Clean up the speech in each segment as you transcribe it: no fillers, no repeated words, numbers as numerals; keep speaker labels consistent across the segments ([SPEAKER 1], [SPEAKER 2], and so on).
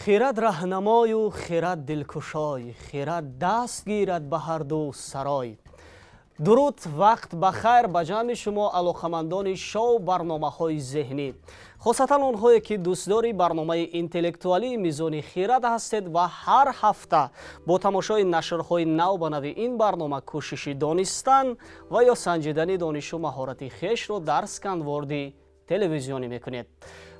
[SPEAKER 1] Хирад раҳнамою хирад дилкушой, хирад даст гирад ба ҳарду сарой. Дуруд, вақт ба хайр ба ҷамъи шумо алоқамандони шоу барномаҳои зеҳнӣ, хосатан онҳое ки дӯстдори барномаи интеллектуалии Мизони хирад ҳастед ва ҳар ҳафта бо тамошои нашрҳои нав ба нави ин барнома кӯшиши донистан ва ё санҷидани донишу маҳорати хешро дар сканворди телевизионӣ мекунед.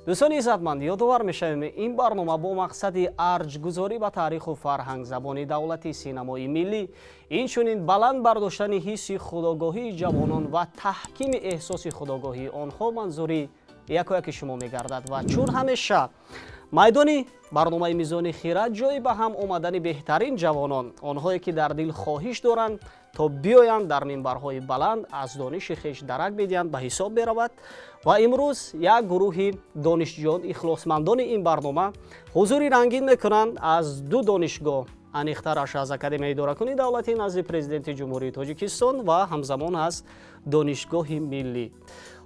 [SPEAKER 1] Дӯстони иззатманд, ёдовар мешавем, ин барнома бо мақсади арҷгузорӣ ба таъриху фарҳанг, забони давлати, синамои миллӣ, инчунин баланд бардоштани ҳисси худогоҳии ҷавонон ва таҳкими эҳсоси худогоҳии онҳо манзури якояки шумо мегардад. Ва чун ҳамеша майдони барномаи Мизони хирад ҷойи ба ҳам омадани беҳтарин ҷавонон, онҳое ки дар дил хоҳиш доранд то биёянд дар минбарҳои баланд аз дониши хеш дарак медиҳанд, ба ҳисоб меравад. Ва имрӯз як гурӯҳи донишҷӯён, ихлосмандони ин барнома ҳузури рангин мекунанд аз ду донишгоҳ, аниқтараш аз Академияи идоракунии давлатӣ назди Президенти Ҷумҳурии Тоҷикистон ва ҳамзамон аз Донишгоҳи миллӣ.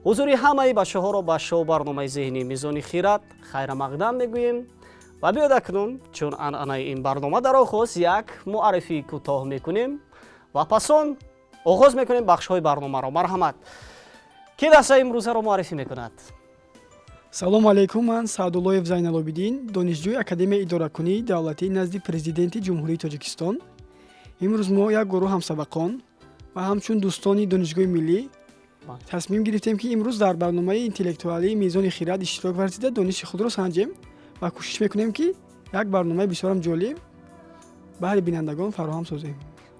[SPEAKER 1] Ҳузури ҳамаи бачаҳоро ба шоу барномаи зеҳнии Мизони хирад хайрамақдам мегӯем. Ва биёд акнун, чун анъанаи ин барнома дар оғоз як муаррифии кӯтоҳ мекунем ва пас он оғоз мекунем бахшҳои барномаро. Марҳамат, ки дастаи имрӯзаро муаррифӣ мекунад?
[SPEAKER 2] Салому алайкум, ман Саъдуллоев Зайналобиддин, донишҷӯи Академияи идоракунии давлатӣ назди Президенти Ҷумҳурии Тоҷикистон. Имрӯз мо як гурӯҳ ҳамсабақон ва ҳамчун дӯстони Донишгоҳи миллӣ тасмим гирифтем, ки имрӯз дар барномаи интеллектуалии Мизони хирад иштирок варзида, дониши худро санҷем ва кӯшиш мекунем, ки як барномаи бисёрам ҷолиб баҳри бинандагон фароҳам созем.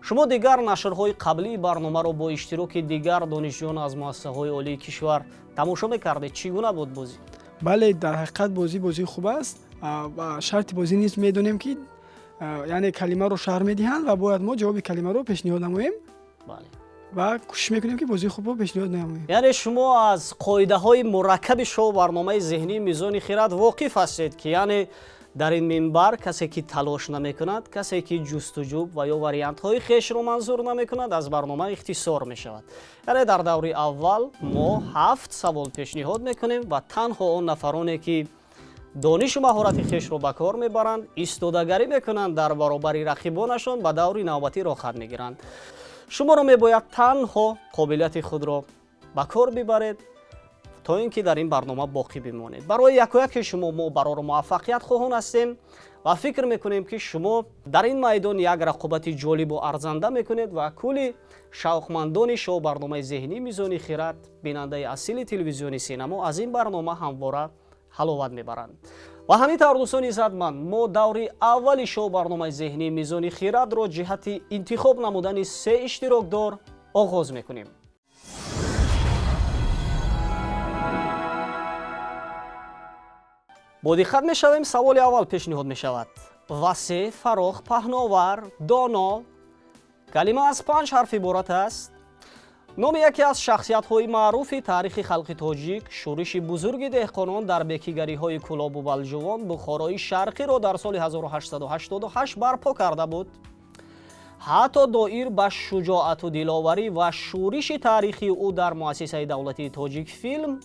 [SPEAKER 1] Шумо дигар нашрҳои қаблии барномаро бо иштироки дигар донишҷӯён аз муассисаҳои олии кишвар тамошо мекардед. Чӣ гуна буд бозӣ?
[SPEAKER 2] Бале, дар ҳақиқат бозӣ бозии хуб аст ва шарти бозӣ низ медонем, ки яъне калимаро шарҳ медиҳанд ва бояд мо ҷавоби калимаро пешниҳод намоем ва кӯшиш мекунем, ки бозии хубро пешниҳод намоем.
[SPEAKER 1] Яъне шумо аз қоидаҳои мураккаби шоу барномаи зеҳнии Мизони хирад воқиф ҳастед, ки яъне дар ин минбар касе ки талош намекунад, касе ки ҷустуҷӯ ва ё вариантҳои хешро манзур намекунад, аз барнома ихтисор мешавад. Яъне дар даври аввал мо 7 савол пешниҳод мекунем ва танҳо он нафароне ки донишу маҳорати хешро ба кор мебаранд, истодагарӣ мекунанд дар баробари рақибонашон, ба даври навбатӣ роҳхат мегиранд. Шуморо мебояд танҳо қобилияти худро ба кор бибаред то ин ки дар ин барнома боқӣ бимонед. Барои якояки шумо мо барору муваффақият хоҳон ҳастем ва фикр мекунем, ки шумо дар ин майдон як рақобати ҷолибу арзанда мекунед ва кулли шавқмандони шоу барномаи зеҳнии Мизони хирад, бинандаи асили телевизиони синамо аз ин барнома ҳамвора ҳаловат мебаранд. Ва ҳамин тавр, дӯстони иззатманд, мо даври аввали шоу барномаи зеҳнии Мизони хирадро ҷиҳати интихоб намудани се иштирокдор оғоз мекунем. Бо диққат мешавем, саволи аввал пешниҳод мешавад. Васеъ, фарох, паҳновар, доно. Калима аз 5 ҳарф иборат аст. Номи яке аз шахсиятҳои маъруфи таърихи халқи тоҷик, шӯриши бузурги деҳқонон дар бекигариҳои Кӯлобу Балҷувон, Бухорои Шарқиро дар соли 1888 барпо карда буд. Ҳатто доир ба шуҷоату диловарӣ ва шӯриши таърихии ӯ дар муассисаи давлатии Тоҷикфилм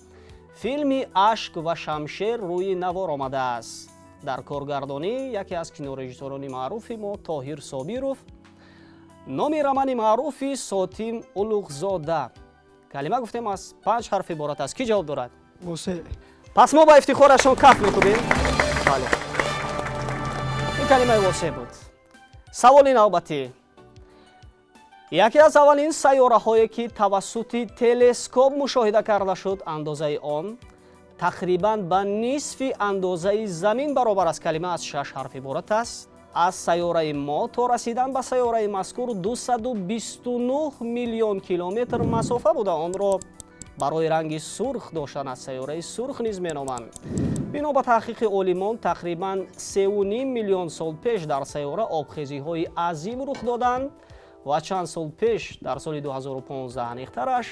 [SPEAKER 1] филми «Ашк ва шамшер» рӯи навор омадааст. Дар коргардонӣ яке аз кинорежиссёрони маъруфи мо Тоҳир Собиров. Номи романи маъруфи Сотим Улуғзода. Калима гуфтем аз 5 ҳарф иборат аст. Кӣ ҷавоб дорад?
[SPEAKER 2] Восеъ.
[SPEAKER 1] Пас мо ба ифтихорашон каф мекунем. Бале, ин калимаи восеъ буд. Саволи навбатӣ. Яке аз аввалин сайёраҳое ки тавассути телескоп мушоҳида карда шуд, андозаи он тақрибан ба нисфи андозаи замин баробар аст. Калима аз 6 ҳарф иборат аст. Аз сайёраи мо то расидан ба сайёраи мазкур 229 миллион километр масофа буда, онро барои ранги сурх доштан аз сайёраи сурх низ меноманд. Бино ба таҳқиқи олимон, тақрибан 3,5 миллион сол пеш дар сайёра обхезиҳои азим рух доданд ва чанд сол пеш, дар соли 2015 аниқтараш,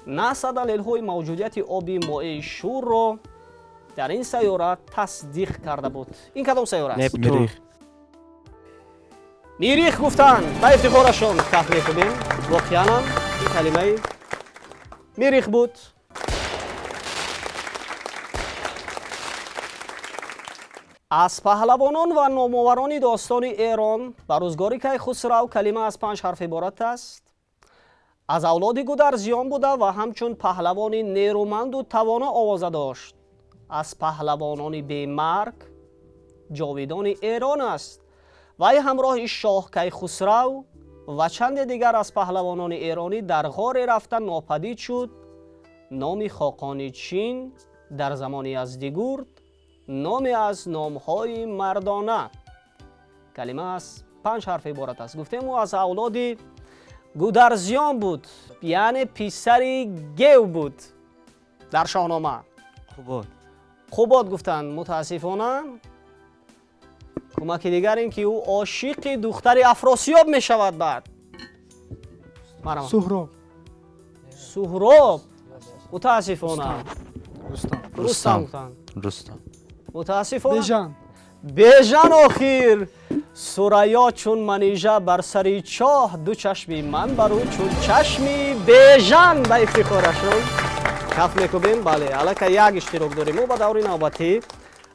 [SPEAKER 1] НАСА далелҳои мавҷудияти оби моеи шӯрро дар ин сайёра тасдиқ карда буд. Ин кадом сайёра аст?
[SPEAKER 3] Мирих.
[SPEAKER 1] Мирих гуфтанд. Ба ифтихорашон каф мекунем. Воқеанам ин калимаи мирих буд. Аз паҳлавонон ва номоварони достони Эрон ба рӯзгори Кайхусрав калима аз 5 ҳарф иборат аст. Аз авлоди Гударзиён буда ва ҳамчун паҳлавони нерӯманду тавоно овоза дошт. Аз паҳлавонони бемарг ҷовидони Эрон аст. Вай ҳамроҳи шоҳ Кайхусрав ва чанде дигар аз паҳлавонони эронӣ дар ғоре рафта нопадид шуд. Номи хоқони Чин дар замони Яздигурд номе аз номҳои мардона. Калима аз 5 ҳарф иборат аст. Гуфтем ӯ аз авлоди Гударзиён буд, яъне писари Гев буд дар Шоҳнома.
[SPEAKER 3] Қубод.
[SPEAKER 1] Қубод гуфтанд. Мутаассифона кӯмаки дигар ин ки ӯ ошиқи духтари Афросиёб мешавад. Баъд
[SPEAKER 2] Суҳроб.
[SPEAKER 1] Суҳроб. Мутаассифона Рустам гуфтанд.
[SPEAKER 4] Рустам.
[SPEAKER 1] Мутаассифона
[SPEAKER 2] Бежан.
[SPEAKER 1] Бежан. Охир Сурайё чун Манижа бар сари чоҳ, ду чашми ман бар ӯ чун чашми Бежан. Ба ифтихорашон каф мекубем. Бале, аллакай як иштирок дорем. Мо ба даври навбатӣ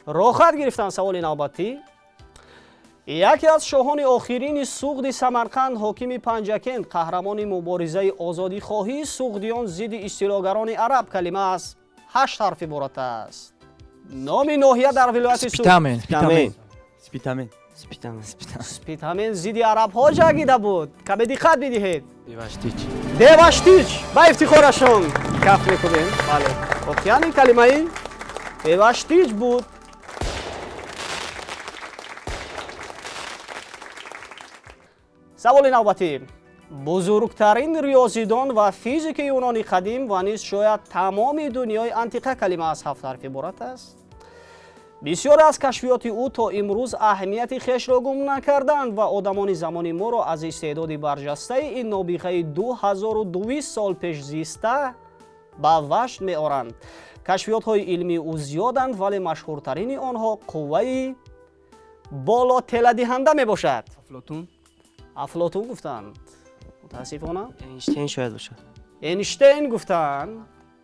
[SPEAKER 1] роҳат гирифтан. Саволи навбатӣ: яке аз шоҳони охирини Суғди Самарқанд, ҳокими Панҷакент, қаҳрамони муборизаи озодихоҳии суғдиён зидди истилогарони араб. Калима аз 8 ҳарф иборат аст. Номи ноҳия дар вилояти
[SPEAKER 4] Спитамен.
[SPEAKER 3] Спитамен.
[SPEAKER 1] Спитамен. Спитамен зидди арабҳо ҷангида буд. Каме диққат бидиҳед.
[SPEAKER 4] Деваштич.
[SPEAKER 1] Деваштич. Ба ифтихорашон каф мекунем. Бале, воқеан ин калимаи Деваштич буд. Саволи навбатӣ: бузургтарин риёзидон ва физики юнони қадим ва низ шояд тамоми дунёи антиқа. Калима аз 7 ҳарф иборат аст. Бисёре аз кашфиёти ӯ то имрӯз аҳамияти хешро гум накарданд ва одамони замони моро аз истеъдоди барҷастаи ин нобиғаи 2200 сол пеш зиста ба вашд меоранд. Кашфиётҳои илмии ӯ зиёданд, вале машҳуртарини онҳо қувваи болотеладиҳанда мебошад.
[SPEAKER 3] Афлотун.
[SPEAKER 1] Афлотун гуфтанд. Мутаассифона
[SPEAKER 3] Эйнштейн шояд бошад.
[SPEAKER 1] Эйнштейн гуфтанд.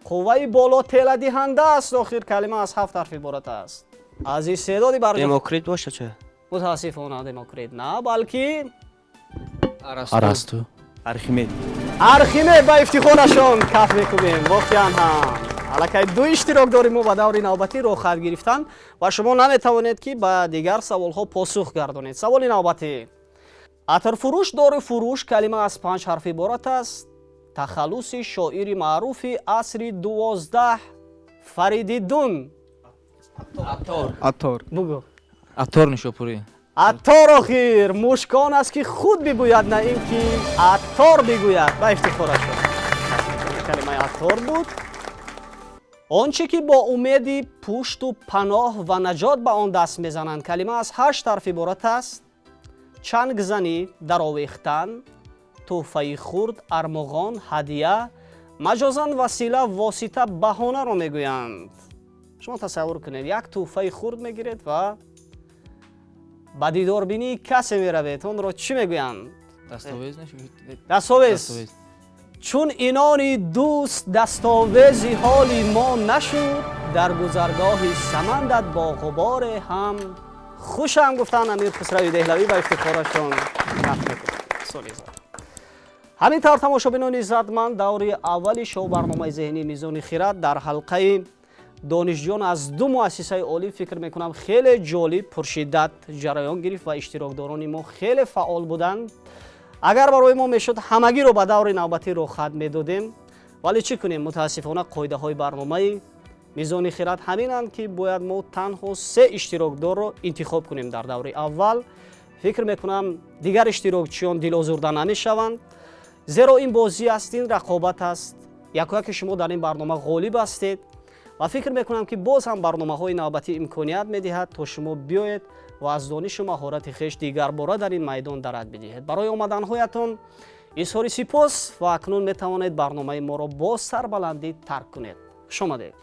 [SPEAKER 1] Қувваи болотеладиҳанда аст. Охир калима аз 7 ҳарф иборат аст. Аз истеъдоди барҷаста
[SPEAKER 3] Демокрит бошад шояд.
[SPEAKER 1] Мутаассифона Демокрит на, балки
[SPEAKER 4] Арасту.
[SPEAKER 3] Архимед.
[SPEAKER 1] Архимед. Ба ифтихорашон каф мекунем. Воқеан ҳам аллакай ду иштирок дорем. Мо ба даври навбатӣ роҳхат гирифтанд ва шумо наметавонед ки ба дигар саволҳо посух гардонед. Саволи навбатӣ: атрфурӯш, доруфурӯш. Калима аз 5 ҳарф иборат аст. Тахаллуси шоири маъруфи асри 12 Фаридидун.
[SPEAKER 3] Аттор.
[SPEAKER 1] Бугӯ.
[SPEAKER 4] Аттор Нишопурӣ.
[SPEAKER 1] Аттор. Охир мушкон аст ки худ бигӯяд, на ин ки аттор бигӯяд. Ба ифтихорашон калимаи аттор буд. Он чӣ ки бо умеди пушту паноҳ ва наҷот ба он даст мезананд. Калима аз 8 ҳарф иборат аст. Чангзанӣ, даровехтан, тӯҳфаи хурд, армуғон, ҳадия, маҷозан васила, восита, баҳонаро мегӯянд. Шумо тасаввур кунед, як тӯҳфаи хурд мегиред ва ба дидорбинии касе меравед. Онро чӣ мегӯянд? Дастовез. Чун инони дӯст дастовези ҳоли мо нашуд, дар гузаргоҳи самандат бо ғуборе ҳам хушам гуфтанд Амир Хусрави Деҳлавӣ. Ба ифтихорашон каф мекунем. Ҳамин тавр, тамошобинони иззатманд, даври аввали шоу барномаи зеҳнии Мизони хирад дар ҳалқаи донишҷӯён аз ду муассисаи олӣ фикр мекунам хеле ҷолиб, пуршиддат ҷараён гирифт ва иштирокдорони мо хеле фаъол буданд. Агар барои мо мешуд, ҳамагиро ба даври навбатӣ роҳхат медодем, вале чӣ кунем, мутаассифона қоидаҳои барномаи Мизони хирад ҳаминанд, ки бояд мо танҳо 3 иштирокдорро интихоб кунем дар даври аввал. Фикр мекунам дигар иштирокчиён дилозурда намешаванд, зеро ин бозӣ аст, ин рақобат аст. Якояке шумо дар ин барнома ғолиб ҳастед ва фикр мекунам ки боз ҳам барномаҳои навбатӣ имконият медиҳад то шумо биёед ва аз донишу маҳорати хеш дигарбора дар ин майдон дарак бидиҳед. Барои омаданҳоятон изҳори сипос ва акнун метавонед барномаи моро бо сарбаландӣ тарк кунед. Хуш омадед.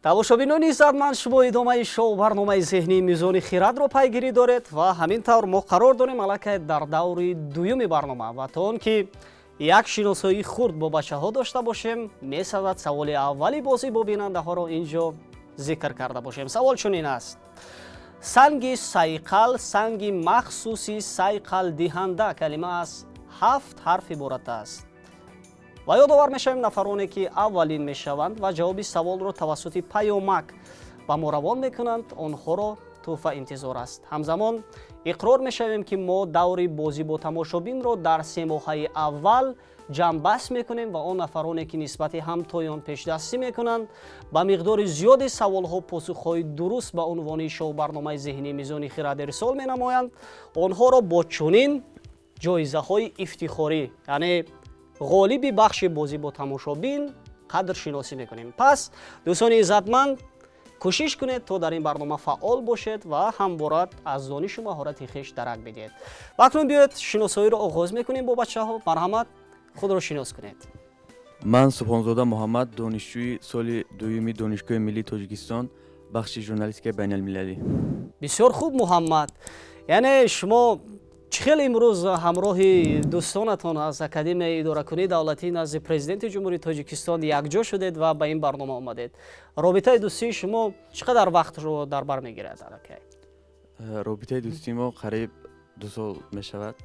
[SPEAKER 1] Тамошобинони иззатманд, шумо идомаи шоу барномаи зеҳнии Мизони хирадро пайгирӣ доред ва ҳамин тавр мо қарор дорем аллакай дар даври дуюми барнома ва то он ки Як шиносоии хурд бо бачаҳо дошта бошем, месазад саволи аввали бозӣ бо бинандаҳоро ин ҷо зикр карда бошем. Савол чунин аст: санги сайқал, санги махсуси сайқалдиҳанда, калима аз 7 ҳарф иборат аст. Ва ёдовар мешавем, нафароне ки аввалин мешаванд ва ҷавоби саволро тавассути паёмак ба мо равон мекунанд, онҳоро тӯҳфа интизор аст. Ҳамзамон иқрор мешавем, ки мо даври бозӣ бо тамошобинро дар семоҳаи аввал ҷамъбаст мекунем ва он нафароне ки нисбати ҳамтоён пешдастӣ мекунанд, ба миқдори зиёди саволҳо посухҳои дуруст ба унвони шоу-барномаи зеҳнии Мизони хирад ирсол менамоянд, онҳоро бо чунин ҷоизаҳои ифтихорӣ, яъне ғолиби бахши бозӣ бо тамошобин, қадршиносӣ мекунем. Пас, дӯстони иззатманд, кӯшиш кунед, то дар ин барнома фаъол бошед ва ҳамвора аз донишу маҳорати хеш дарак бидиҳед. Ва акнун биёед, шиносоиро оғоз мекунем бо бачаҳо. Марҳамат, худро шинос кунед.
[SPEAKER 3] Ман Субҳонзода Муҳаммад, донишҷӯи соли дуюми Донишгоҳи миллии Тоҷикистон, бахши журналистикаи байналмилалӣ.
[SPEAKER 1] Бисёр хуб, Муҳаммад. Яъне шумо чӣ хел имрӯз ҳамроҳи дӯстонатон аз Академияи идоракунии давлатӣ назди Президенти Ҷумҳурии Тоҷикистон якҷо шудед ва ба ин барнома омадед? Робитаи дӯстии шумо чӣ қадар вақтро дар бар мегирад аллакай?
[SPEAKER 3] Робитаи дӯстии мо қариб 2 сол мешавад.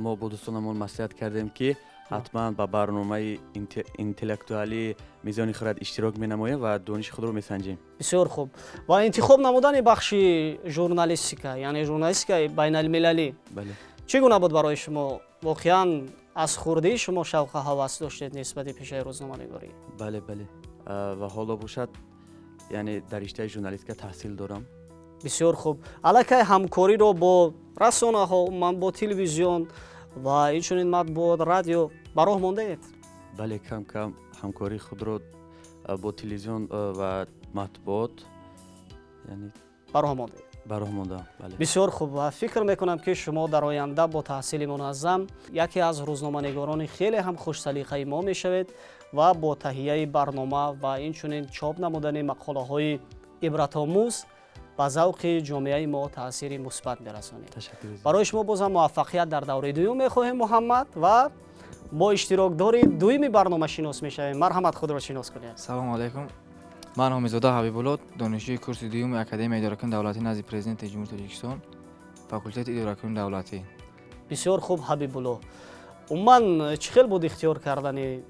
[SPEAKER 3] Мо бо дӯстонамон маслиҳат кардем, ки ҳатман ба барномаи интеллектуалии Мизони хирад иштирок менамоем ва дониши худро месанҷем.
[SPEAKER 1] Бисёр хуб. Ва интихоб намудани бахши журналистика, яъне журналистикаи байналмилалӣ, чӣ гуна буд барои шумо? Воқеан аз хурдии шумо шавқу ҳавас доштед нисбати пешаи рӯзноманигорӣ?
[SPEAKER 3] Бале, бале, ва ҳоло бошад, яъне дар риштаи журналистика таҳсил дорам.
[SPEAKER 1] Бисёр хуб. Аллакай ҳамкориро бо расонаҳо, умуман бо телевизион ва инчунин матбуот, радио ба роҳ мондаед?
[SPEAKER 3] Бале, кам кам ҳамкории худро бо телевизион ва матбуот, яъне
[SPEAKER 1] ба роҳ мондаед?
[SPEAKER 3] Ба роҳ мондам, бале.
[SPEAKER 1] Бисёр хуб. Ва фикр мекунам, ки шумо дар оянда бо таҳсили муназзам яке аз рӯзноманигорони хеле ҳам хушсалиқаи мо мешавед ва бо таҳияи барнома ва инчунин чоп намудани мақолаҳои ибратомӯз ба завқи ҷомеаи мо таъсири мусбат мерасонед. Барои шумо бозам муваффақият дар давраи дуюм мехоҳем, Муҳаммад. Ва бо иштирокдори дуюми барнома шинос мешавем. Марҳамат, худро шинос кунед.
[SPEAKER 4] Салому алайкум. Ман Ҳомизода Ҳабибулло, донишҷӯи курси дуюми Академияи идоракунии давлатӣ назди Президенти Ҷумҳурии Тоҷикистон, факултети идоракунии давлатӣ.
[SPEAKER 1] Бисёр хуб, Ҳабибулло. Умуман чӣ хел буд ихтиёр кардани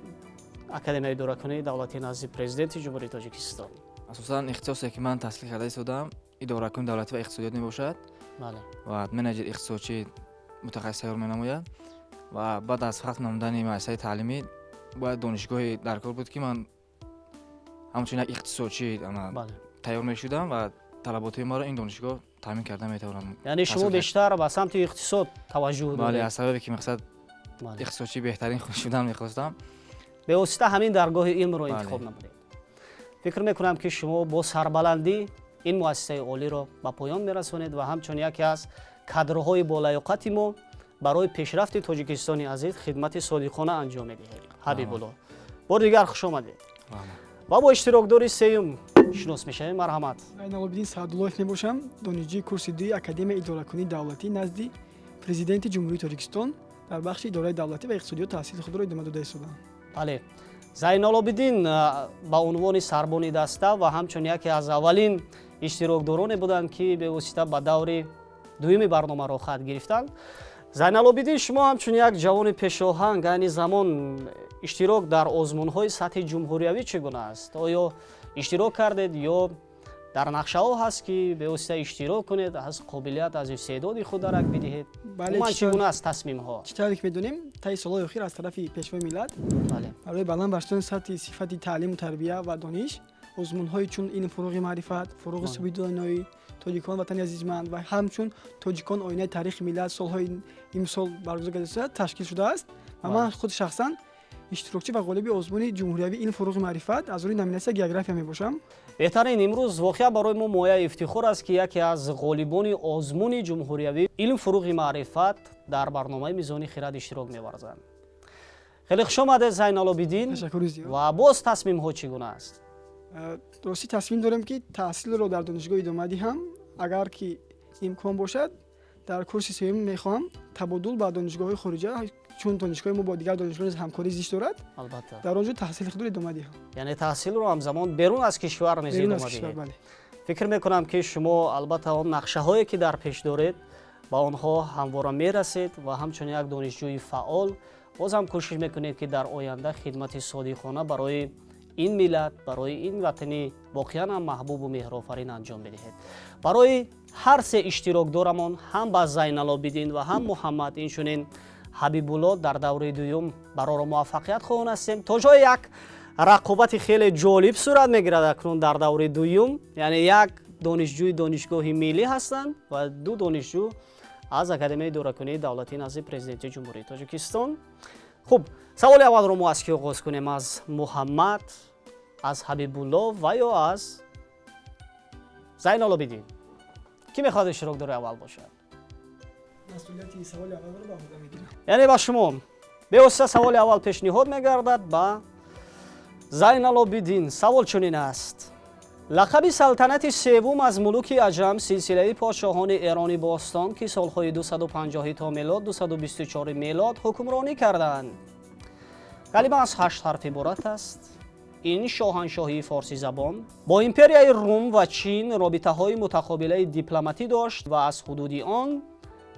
[SPEAKER 1] Академияи идоракунии давлатӣ назди Президенти Ҷумҳурии Тоҷикистон?
[SPEAKER 4] Асосан ихтисосе, ки ман таҳсил карда истодаам, идоракунии давлатӣ ва иқтисодиёт мебошад ва менеҷер иқтисодчӣ мутахассис тайёр менамояд. Ва баъд аз хатм намудани муассисаи таълимӣ бояд донишгоҳе дар кор буд, ки ман ҳамчун як иқтисодчӣ тайёр мешудам ва талаботҳои маро ин донишгоҳ таъмин карда метавонад.
[SPEAKER 1] Яъне шумо бештар ба самти иқтисод таваҷҷӯҳ доред?
[SPEAKER 4] Бале, аз сабабе ки мақсад иқтисодчӣ беҳтарин шудан мехостам.
[SPEAKER 1] Бевосита ҳамин даргоҳи илмро интихоб намудед. Фикр мекунам, ки шумо бо сарбаландӣ ин муассисаи олиро ба поён мерасонед ва ҳамчун яке аз кадрҳои болаёқати мо барои пешрафти Тоҷикистони азиз хидмати содиқона анҷом медиҳед. Ҳабибулло, бори дигар хуш омадед. Ва бо иштирокдори сеюм шинос мешавем. Марҳамат.
[SPEAKER 2] Зайналобиддин Саъдуллоев мебошам, донишҷӯи курси дуи Академияи идоракунии давлатӣ назди Президенти Ҷумҳурии Тоҷикистон, дар бахши идораи давлатӣ ва иқтисодиёт таҳсили худро идома дода истодаам.
[SPEAKER 1] Бале, Зайналобиддин ба унвони сарбони даста ва ҳамчун яке аз аввалин иштирокдороне буданд, ки бевосита ба даври дуюми барнома роҳхат гирифтанд. Зайналобиддин, шумо ҳамчун як ҷавони пешоҳанг, айни замон иштирок дар озмунҳои сатҳи ҷумҳуриявӣ чӣ гуна аст? Оё иштирок кардед ё дар нақшаҳо ҳаст, ки бевосита иштирок кунед, аз қобилият, аз истеъдоди худ дарак бидиҳед? Умуман чӣ гуна аст тасмимҳо?
[SPEAKER 2] Чӣ тавре ки медонем, таи солҳои охир аз тарафи Пешвои миллат барои баланд бардоштани сатҳи сифати таълиму тарбия ва дониш озмунҳои чун илм фуруғи маърифат, фуруғи субҳи доноӣ, тоҷикон ватани азизманд ва ҳамчун тоҷикон оинаи таърихи миллат солҳои имсол баргузор гардида ташкил шудааст. Ва ман худ шахсан иштирокчӣ ва ғолиби озмуни ҷумҳуриявии илм фуруғи маърифат аз рӯи номинатсия география мебошам.
[SPEAKER 1] Беҳтарин. Имрӯз воқеа барои мо мояи ифтихор аст, ки яке аз ғолибони озмуни ҷумҳуриявии илм фуруғи маърифат дар барномаи Мизони хирад иштирок меварзанд. Хеле хуш омадед, Зайналобиддин. Ва боз тасмимҳо чӣ гуна аст?
[SPEAKER 2] Ростӣ тасмим дорем, ки таҳсилро дар донишгоҳ идома диҳам, агар ки имкон бошад, Дар курси сеюм мехоҳам табодул ба донишгоҳҳои хориҷа, чун донишгоҳи мо бо дигар донишгоҳ низ ҳамкорӣ зич дорад.
[SPEAKER 1] Албатта.
[SPEAKER 2] Дар он ҷо таҳсили худро идома диҳам.
[SPEAKER 1] Яъне таҳсилро ҳамзамон берун аз кишвар низ идома диҳед. Фикр мекунам, ки шумо албатта он нақшаҳое ки дар пеш доред, ба онҳо ҳамвора мерасед ва ҳамчун як донишҷӯи фаъол боз ҳам кӯшиш мекунед, ки дар оянда хидмати содиқона барои ин миллат, барои ин ватани воқеан ҳам маҳбубу меҳрофарин анҷом бидиҳед. Барои ҳар се иштирокдорамон, ҳам ба Зайналобидин ва ҳам Муҳаммад, инчунин Ҳабибулло, дар давраи дуюм бароро муваффақият хоҳон ҳастем. То ҷое як рақобати хеле ҷолиб сурат мегирад акнун дар давраи дуюм, яъне як донишҷӯи донишгоҳи миллӣ ҳастанд ва ду донишҷӯ аз Академияи идоракунии давлатӣ назди Президенти Ҷумҳурии Тоҷикистон. Хуб, саволи аввалро мо аз ки оғоз кунем? Аз Муҳаммад, аз Ҳабибулло ва ё аз Зайналобидин? Кӣ мехоҳад иштирокдори аввал бошад?
[SPEAKER 2] Масъулияти саволи аввалро ба уҳда мегирам.
[SPEAKER 1] Яъне ба шумо бевосита саволи аввал пешниҳод мегардад ба Зайналобидин. Савол чунин аст: лақаби салтанати севум аз мулуки аҷам, силсилаи подшоҳони Эрони бостон, ки солҳои 250 то мелод 224 мелод ҳукмронӣ карданд. Калима аз 8 ҳарф иборат аст. Ин шоҳаншоҳии форсизабон бо империяи Рум ва Чин робитаҳои мутақобилаи дипломатӣ дошт ва аз ҳудуди он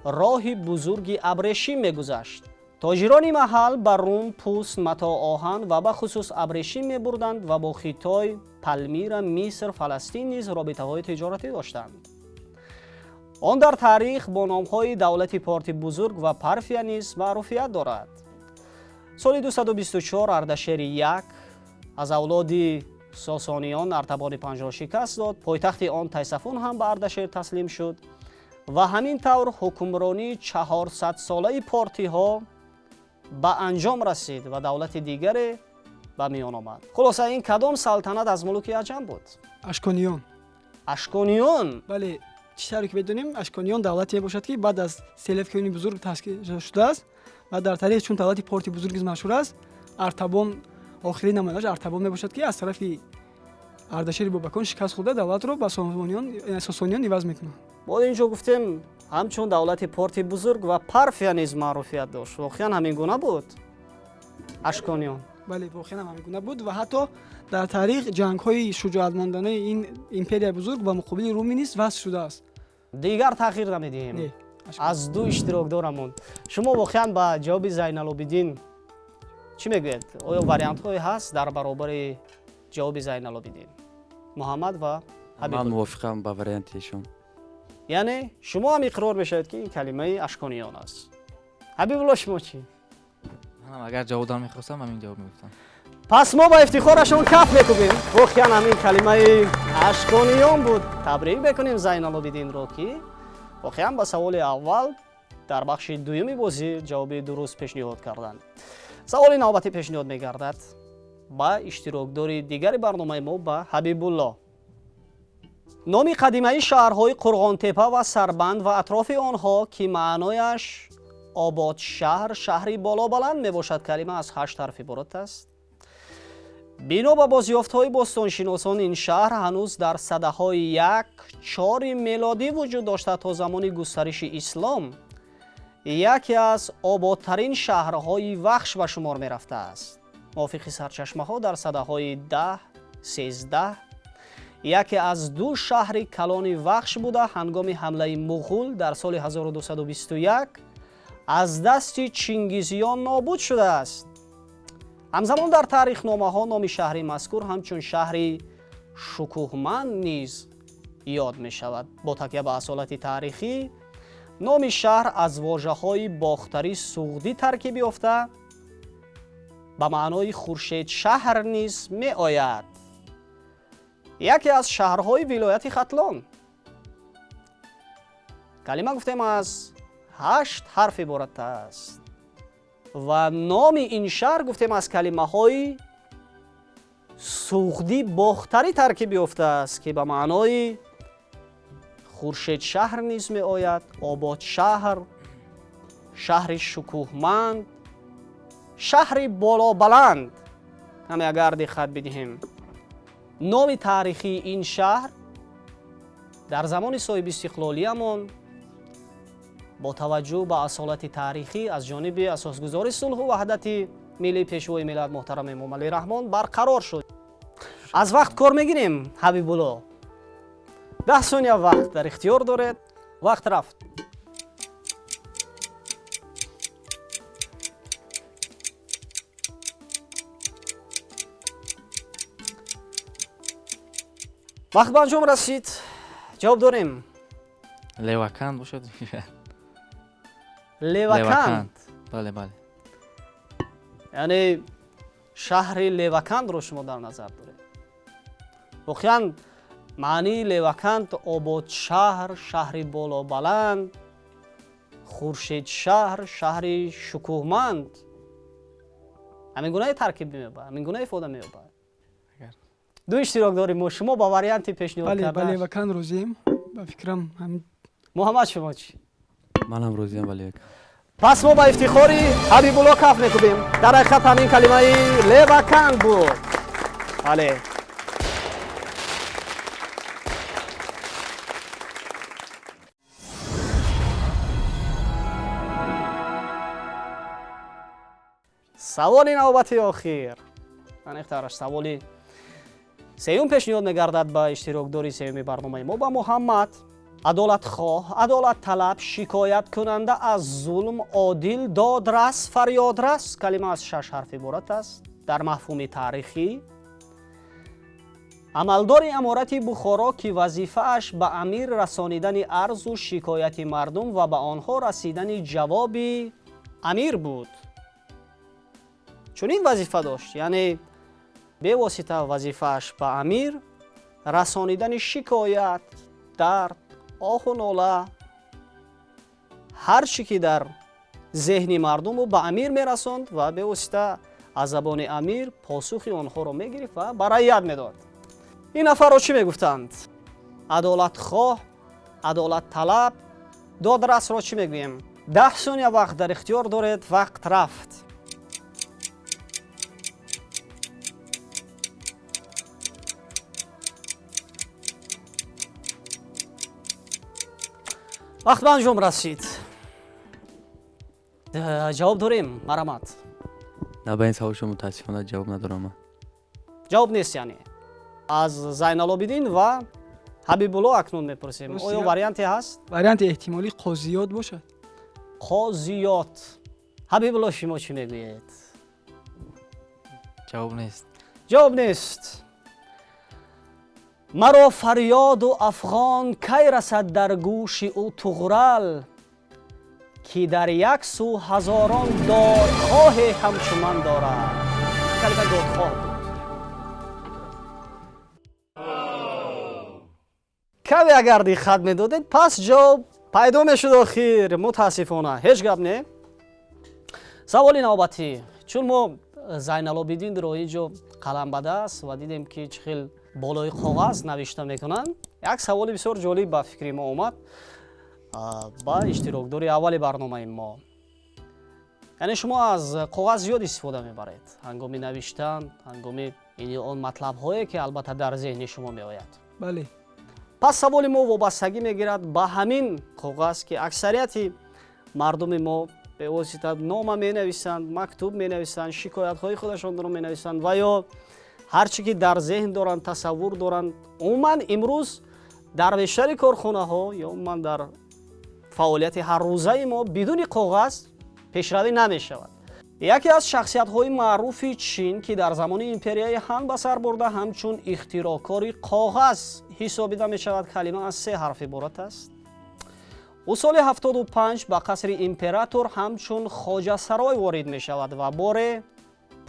[SPEAKER 1] роҳи бузурги абрешим мегузашт. Тоҷирони маҳал ба Рум пӯст, матоъ, оҳан ва бахусус абрешим мебурданд ва бо Хитой, Палмира, Миср, Фаластин низ робитаҳои тиҷоратӣ доштанд. Он дар таърих бо номҳои давлати Порти Бузург ва Парфия низ маъруфият дорад. Соли 224 Ардашери як аз авлоди Сосониён Артабони панҷро шикаст дод. Пойтахти он Тайсафун ҳам ба Ардашер таслим шуд ва ҳамин тавр ҳукмронии 400-солаи портиҳо ба анҷом расид ва давлати дигаре ба миён омад. Хулоса, ин кадом салтанат аз мулуки аҷам буд?
[SPEAKER 2] Ашкониён.
[SPEAKER 1] Ашкониён?
[SPEAKER 2] Бале, чӣ тавре ки медонем, Ашкониён давлате бошад, ки баъд аз Селевкиёни бузург ташкил шудааст ва дар таърих чун давлати Порти бузург низ машҳур аст. Артабон охирин намояндааш Артабон мебошад, ки аз тарафи Ардашери Бобакон шикаст хӯрда, давлатро ба Сосониён иваз мекунад.
[SPEAKER 1] Мо инҷо гуфтем, ҳамчун давлати Порти Бузург ва Парфия низ маъруфият дошт. Воқеан ҳамин гуна буд Ашкониён?
[SPEAKER 2] Бале, воқеан ҳамин гуна буд ва ҳатто дар таърих ҷангҳои шуҷоатмандонаи ин империяи бузург ба муқобили Румӣ низ васф шудааст.
[SPEAKER 1] Дигар таъхир намедиҳем. Аз ду иштирокдорамон, шумо воқеан ба ҷавоби Зайналобидин чӣ мегӯед? Оё вариантҳое ҳаст дар баробари ҷавоби Зайналобидин? Муҳаммад ва Ҳабибулло.
[SPEAKER 3] Ман мувофиқам ба варианти эшон.
[SPEAKER 1] Яъне шумо ҳам иқрор мешавед, ки ин калимаи ашкониён аст. Ҳабибулло, шумо чӣ?
[SPEAKER 4] Манам агар ҷавоб дан мехостам, ҳамин ҷавоб мегуфтам.
[SPEAKER 1] Пас мо ба ифтихорашон каф мекубем. Воқеан ҳамин калимаи ашкониён буд. Табрик мекунем Зайналобидинро, ки воқеан ба саволи аввал дар бахши дуюми бозӣ ҷавоби дуруст пешниҳод карданд. Саволи навбатӣ пешниҳод мегардад ба иштирокдори дигари барномаи мо, ба Ҳабибулло. Номи қадимаи шаҳрҳои Қурғонтепа ва Сарбанд ва атрофи онҳо, ки маънояш ободшаҳр, шаҳри болобаланд мебошад. Калима аз 8 ҳарф иборат аст. Бино ба бозёфтҳои бостоншиносон, ин шаҳр ҳанӯз дар садаҳои 1-4 мелодӣ вуҷуд дошта, то замони густариши ислом яке аз ободтарин шаҳрҳои Вахш ба шумор мерафтааст. Мувофиқи сарчашмаҳо, дар садаҳои 10-13 яке аз ду шаҳри калони Вахш буда, ҳангоми ҳамлаи муғул дар соли 1221 аз дасти чингизиён нобуд шудааст. Ҳамзамон дар таърихномаҳо номи шаҳри мазкур ҳамчун шаҳри шукӯҳманд низ ёд мешавад. Бо такя ба асолати таърихӣ, номи шаҳр аз вожаҳои бохтарӣ суғдӣ таркиб ёфта, ба маънои хуршедшаҳр низ меояд. Яке аз шаҳрҳои вилояти Хатлон. Калима гуфтем аз 8 ҳарф иборат аст ва номи ин шаҳр гуфтем аз калимаҳои суғдӣ бохтарӣ таркиб ёфтааст, ки ба маънои хуршедшаҳр низ меояд, ободшаҳр, шаҳри шукӯҳманд, шаҳри болобаланд. Ҳаме агар диққат бидиҳем, номи таърихии ин шаҳр дар замони соҳибистиқлолиямон Бо таваҷҷӯҳ ба асолати таърихӣ аз ҷониби асосгузори сулҳу ваҳдати миллии Пешвои миллат муҳтарам Эмомалӣ Раҳмон барқарор шуд. Аз вақт кор мегирем, Ҳабибулло. 10 сония вақт дар ихтиёр доред. Вақт рафт. Вақт ба анҷом расид. Ҷавоб дорем.
[SPEAKER 4] Леваканд бошад.
[SPEAKER 1] Леваканд.
[SPEAKER 4] Бале, бале.
[SPEAKER 1] Яъне шаҳри Левакандро шумо дар назар доред. Воқеан маънии Леваканд ободшаҳр, шаҳри болобаланд, хуршедшаҳр, шаҳри шукӯҳманд. Ҳамин гуна таркиб меёбад, ҳамин гуна ифода меёбад. Ду иштирок дорем мо. Шумо ба варианти пешниҳод
[SPEAKER 2] Бале,
[SPEAKER 1] карда.
[SPEAKER 2] Ба Леваканд розием. Ба фикрам ҳамин.
[SPEAKER 1] Муҳаммад, шумо чӣ?
[SPEAKER 3] Ман ҳам розиям ба Леваканд.
[SPEAKER 1] Пас мо ба ифтихори Ҳабибулло каф мекубем. Дар ҳақиқат ҳамин калимаи Леваканд буд. Бале. Саволи навбати охир. Аниқтараш саволи сеюм пешниҳод мегардад ба иштирокдори сеюми барномаи мо, ба Муҳаммад. Адолатхоҳ, адолатталаб, шикояткунанда аз зулм, одил, додрас, фарёдрас. Калима аз 6 ҳарф иборат аст. Дар мафҳуми таърихӣ амалдори аморати Бухоро, ки вазифааш ба амир расонидани арзу шикояти мардум ва ба онҳо расидани ҷавоби амир буд. Чунин вазифа дошт, яъне бевосита вазифааш ба амир расонидани шикоят, дард, оҳу нола, ҳар чӣ ки дар зеҳни мардуму ба амир мерасонд ва бевосита аз забони амир посухи онҳоро мегирифт ва ба раият медод. Ин нафарро чӣ мегуфтанд? Адолатхоҳ, адолатталаб, додрасро чӣ мегӯем? 10 сония вақт дар ихтиёр доред. Вақт рафт. Вақт ба анҷом расид. Ҷавоб дорем, марҳамат.
[SPEAKER 3] На, ба ин савол шумо мутаассифона ҷавоб надорам ман.
[SPEAKER 1] Ҷавоб нест, яъне. Аз Зайналобидин ва Ҳабибулло акнун мепурсем. Оё варианте ҳаст?
[SPEAKER 2] Варианти эҳтимолӣ қозиёт бошад.
[SPEAKER 1] Қозиёт. Ҳабибулло, шумо чӣ мегӯед?
[SPEAKER 4] Ҷавоб нест.
[SPEAKER 1] Ҷавоб нест. Маро фарёду афғон кай расад дар гӯши ӯ туғрал, ки дар як сӯ ҳазорон додхоҳе ҳамчун ман дорад. Калимаи додхоҳ буд. Каме агар диққат медодед, пас ҷавоб пайдо мешуд охир. Мутаассифона ҳеҷ гап не. Саволи навбатӣ. Чун мо Зайналобидинро ин ҷо қалам ба даст ва дидем, ки чӣ хел болои коғаз навишта мекунанд, як саволи бисёр ҷолиб ба фикри мо омад ба иштирокдори аввали барномаи мо. Яъне шумо аз коғаз зиёд истифода мебаред ҳангоми навиштан, ҳангоми ин ё он матлабҳое, ки албатта дар зеҳни шумо меояд.
[SPEAKER 2] Бале.
[SPEAKER 1] Пас саволи мо вобастагӣ мегирад ба ҳамин коғаз, ки аксарияти мардуми мо бевосита нома менависанд, мактуб менависанд, шикоятҳои худашонро менависанд ва ё ҳар чӣ ки дар зеҳн доранд, тасаввур доранд. Умуман имрӯз дар бештари корхонаҳо ё умуман дар фаъолияти ҳаррӯзаи мо бидуни коғаз пешравӣ намешавад. Яке аз шахсиятҳои маъруфи Чин, ки дар замони империяи Ҳан ба сар бурда, ҳамчун ихтироъкори коғаз ҳисобида мешавад. Калима аз 3 ҳарф иборат аст. Ӯ соли 75 ба қасри император ҳамчун хоҷасарой ворид мешавад ва боре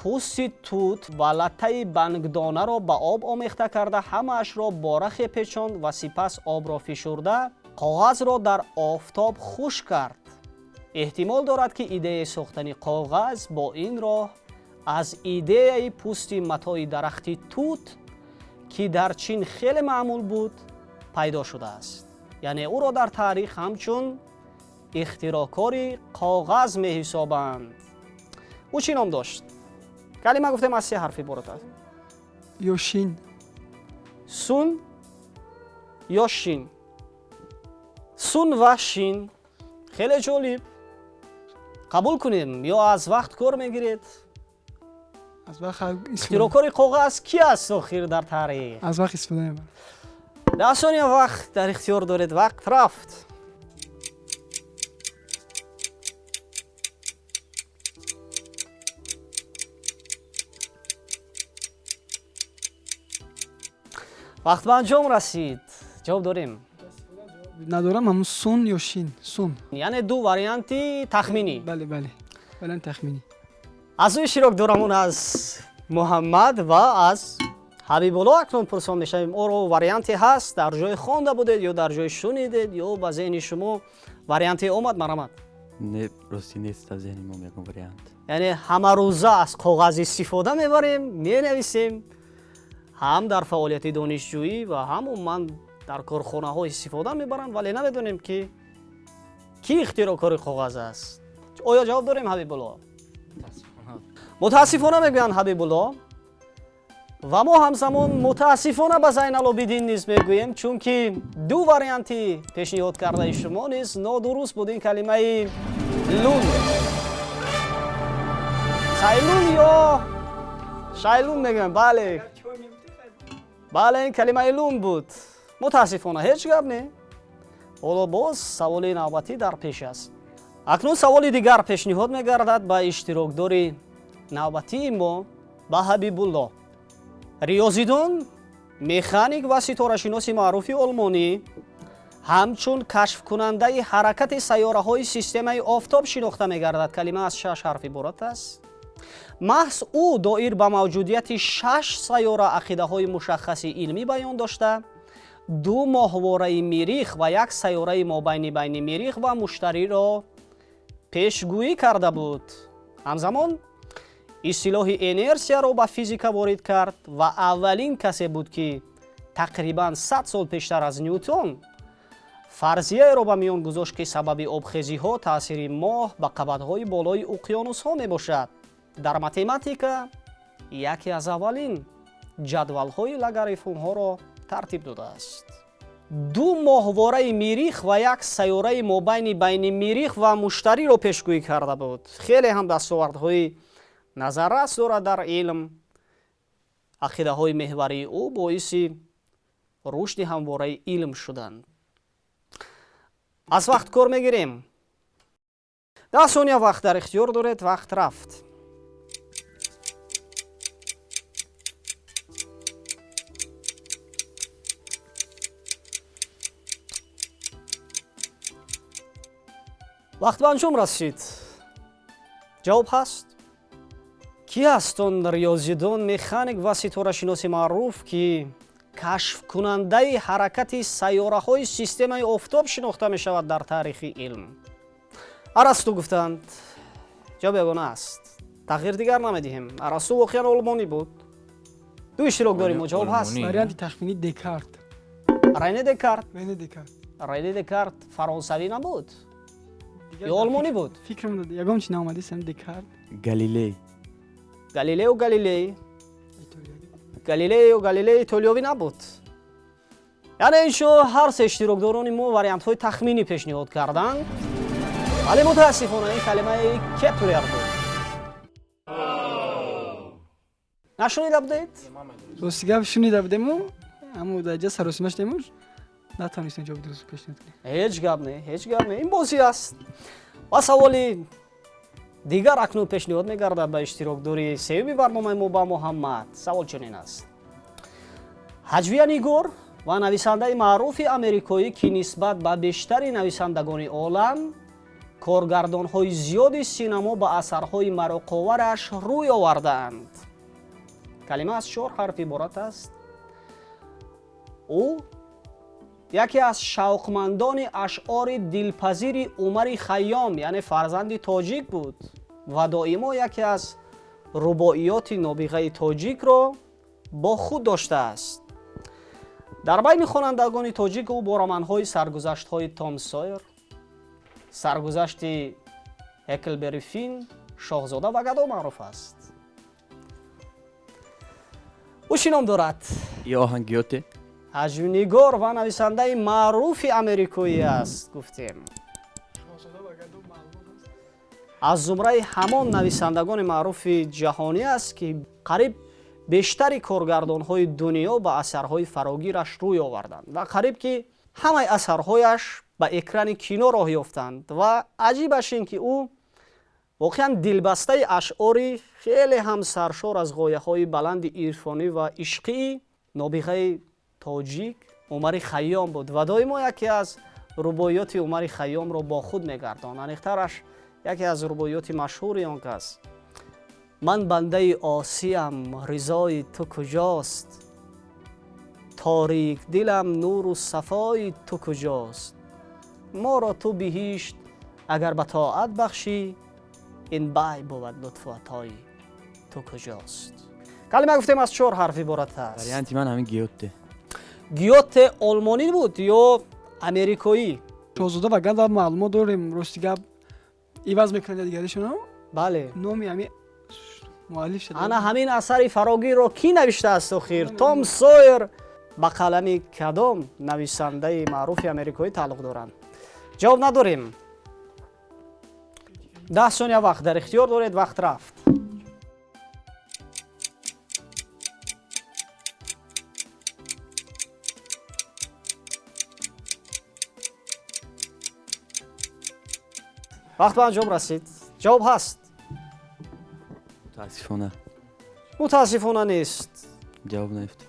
[SPEAKER 1] пӯсти тут ва латтаи бангдонаро ба об омехта карда, ҳамаашро бо рахе печонд ва сипас обро фишурда коғазро дар офтоб хушк кард. Эҳтимол дорад, ки идеяи сохтани коғаз бо ин роҳ аз идеяи пӯсти матои дарахти тут, ки дар Чин хеле маъмул буд, пайдо шудааст. Яъне ӯро дар таърих ҳамчун ихтироъкори коғаз меҳисобанд. Ӯ чӣ ном дошт? Калима гуфтем аз 3 ҳарф иборат аст.
[SPEAKER 2] Ё шин.
[SPEAKER 1] Сун ё шин. Сун ва шин. Хеле ҷолиб. Қабул кунем ё аз вақт кор мегиред?
[SPEAKER 2] Аз вақт.
[SPEAKER 1] Ихтироъкори коғаз ки аст охир дар таърих?
[SPEAKER 2] Аз вақт истифода мебарам.
[SPEAKER 1] 10 сония вақт дар ихтиёр доред. Вақт рафт. Вақт ба анҷом расид. Ҷавоб дорем?
[SPEAKER 2] Надорам, ҳамун сун ё шин. Сун.
[SPEAKER 1] Яъне ду варианти тахминӣ.
[SPEAKER 2] Бале, бале. Варианти тахминӣ.
[SPEAKER 1] Аз ӯ иштирокдорамон аз Муҳаммад ва аз Ҳабибулло акнун пурсон мешавем. Оро варианте ҳаст, дар ҷое хонда будед ё дар ҷое шунидед ё ба зеҳни шумо варианте омад? Марҳамат.
[SPEAKER 3] Не, рости нест дар зеҳни мо ягон вариант.
[SPEAKER 1] Яъне ҳамарӯза аз коғаз истифода мебарем, менависем, ҳам дар фаъолияти донишҷӯӣ ва ҳам умуман дар корхонаҳо истифода мебаранд, вале намедонем ки кӣ ихтироъкори коғаз аст. Оё ҷавоб дорем, Ҳабибулло? Мутаассифона мегӯянд Ҳабибулло. Ва мо ҳамзамон мутаассифона ба Зайналобидин низ мегӯем, чунки ду варианти пешниҳод кардаи шумо низ нодуруст буд. Ин калимаи лун, сайлун ё шайлун мегӯям. Бале, бале, ин калимаи лун буд. Мутаассифона ҳеҷ гап не. Ҳоло боз саволи навбатӣ дар пеш аст. Акнун саволи дигар пешниҳод мегардад ба иштирокдори навбатии мо, ба Ҳабибулло. Риёзидон, механик ва ситорашиноси маъруфи олмонӣ ҳамчун кашфкунандаи ҳаракати сайёраҳои системаи офтоб шинохта мегардад. Калима аз 6 ҳарф иборат аст. Маҳз ӯ доир ба мавҷудияти 6 сайёра ақидаҳои мушаххаси илмӣ баён дошта, 2 моҳвораи Мирих ва як сайёраи мобайни байни Мирих ва Муштариро пешгӯӣ карда буд. Ҳамзамон истилоҳи инерсияро ба физика ворид кард ва аввалин касе буд, ки тақрибан 100 сол пештар аз Нютон фарзияеро ба миён гузошт, ки сабаби обхезиҳо таъсири моҳ ба қабатҳои болои уқёнусҳо мебошад. Дар математика яке аз аввалин ҷадвалҳои логарифмҳоро тартиб додааст. 2 моҳвораи Мирих ва як сайёраи мобайни байни Мирих ва Муштариро пешгӯӣ карда буд. Хеле ҳам дастовардҳои назаррас дорад дар илм. Ақидаҳои меҳварии ӯ боиси рушди ҳамвораи илм шуданд. Аз вақт кор мегирем. 10 сония вақт дар ихтиёр доред. Вақт рафт. Вақт ба анҷом расид. Ҷавоб ҳаст? Ки аст он риёзидон, механик ва ситорашиноси маъруф, ки кашфкунандаи ҳаракати сайёраҳои системаи офтоб шинохта мешавад дар таърихи илм? Арасту гуфтанд. Ҷавоб ягона аст. Тағйир дигар намедиҳем. Арасту воқеан олмонӣ буд. Ду иштирок дорем, ҷавоб ҳаст.
[SPEAKER 2] Варианти тахминӣ Декарт.
[SPEAKER 1] Рене Декарт.
[SPEAKER 2] Рене Декарт.
[SPEAKER 1] Рене Декарт фаронсавӣ набуд? Ё олмонӣ буд?
[SPEAKER 2] Фикрам ягон чи наомадистам. Декарт.
[SPEAKER 3] Галилей.
[SPEAKER 1] Галилео Галилей. Галилео Галилей итолиёвӣ набуд. Яъне иншо ҳар се иштирокдорони мо вариантҳои тахминӣ пешниҳод карданд, вале мутаассифона ин калимаи Кеплер буд. Нашунида будед?
[SPEAKER 2] Рости гап шунида будему, аммо дар ҷа саросима шудему, натавонистем ҷавоби дуруст пешниҳод кунем.
[SPEAKER 1] Ҳеҷ гап не, ҳеҷ гап не. Ин бозӣ аст. Ва саволи дигар акнун пешниҳод мегардад ба иштирокдори сеюми барномаи мо, ба Муҳаммад. Савол чунин аст. Ҳаҷвиянигор ва нависандаи маъруфи америкоӣ, ки нисбат ба бештари нависандагони олам коргардонҳои зиёди синамо ба асарҳои мароқовараш рӯй овардаанд. Калима аз 4 ҳарф иборат аст. Ӯ яке аз шавқмандони ашъори дилпазири Умари Хайём, яъне фарзанди тоҷик буд ва доимо яке аз рубоиёти нобиғаи тоҷикро бо худ доштааст. Дар байни хонандагони тоҷик ӯ бо романҳои саргузаштҳои Том Сойер, саргузашти Ҳеклбери Фин, Шоҳзода ва Гадо маъруф аст. Ӯ чӣ ном дорад?
[SPEAKER 3] Йоҳан Гёте.
[SPEAKER 1] Ҳаҷвнигор ва нависандаи маъруфи америкоӣ аст, гуфтем. Аз зумраи ҳамон нависандагони маъруфи ҷаҳонӣ аст, ки қариб бештари коргардонҳои дунё ба асарҳои фарогираш рӯй оварданд ва қариб ки ҳамаи асарҳояш ба экрани кино роҳ ёфтанд. Ва аҷибаш ин ки ӯ воқеан дилбастаи ашъори хеле ҳам саршор аз ғояҳои баланди ирфонӣ ва ишқии нобиғаи тоҷик Умари Хайём буд ва доимо яке аз рубоиёти Умари Хайёмро бо худ мегардонд. Аниқтараш яке аз рубоиёти машҳури он кас: ман бандаи осиям, ризои ту куҷост? Торик дилам, нуру сафои ту куҷост? Моро ту биҳишт агар ба тоат бахшӣ, ин бай бувад лутфу атои ту куҷост? Калима гуфтем аз чор ҳарф иборат аст.
[SPEAKER 3] Варианти ман ҳамин Гёте.
[SPEAKER 1] Гёте олмонӣ буд ё америкоӣ?
[SPEAKER 2] Шоҳзода ва гада маълумот дорем, рости гап иваз мекунанд дигаришоно.
[SPEAKER 1] Бале.
[SPEAKER 2] Номи ҳамин муаллиф шуда.
[SPEAKER 1] Ана ҳамин асари фарогирро кӣ навиштааст охир? Том Сойер ба қалами кадом нависандаи маъруфи америкоӣ тааллуқ доранд? Ҷавоб надорем. 10 сония вақт дар ихтиёр доред, вақт рафт. Вақт ба анҷом расид. Ҷавоб ҳаст?
[SPEAKER 3] Мутаассифона.
[SPEAKER 1] Мутаассифона нест.
[SPEAKER 3] Ҷавоб наёфт.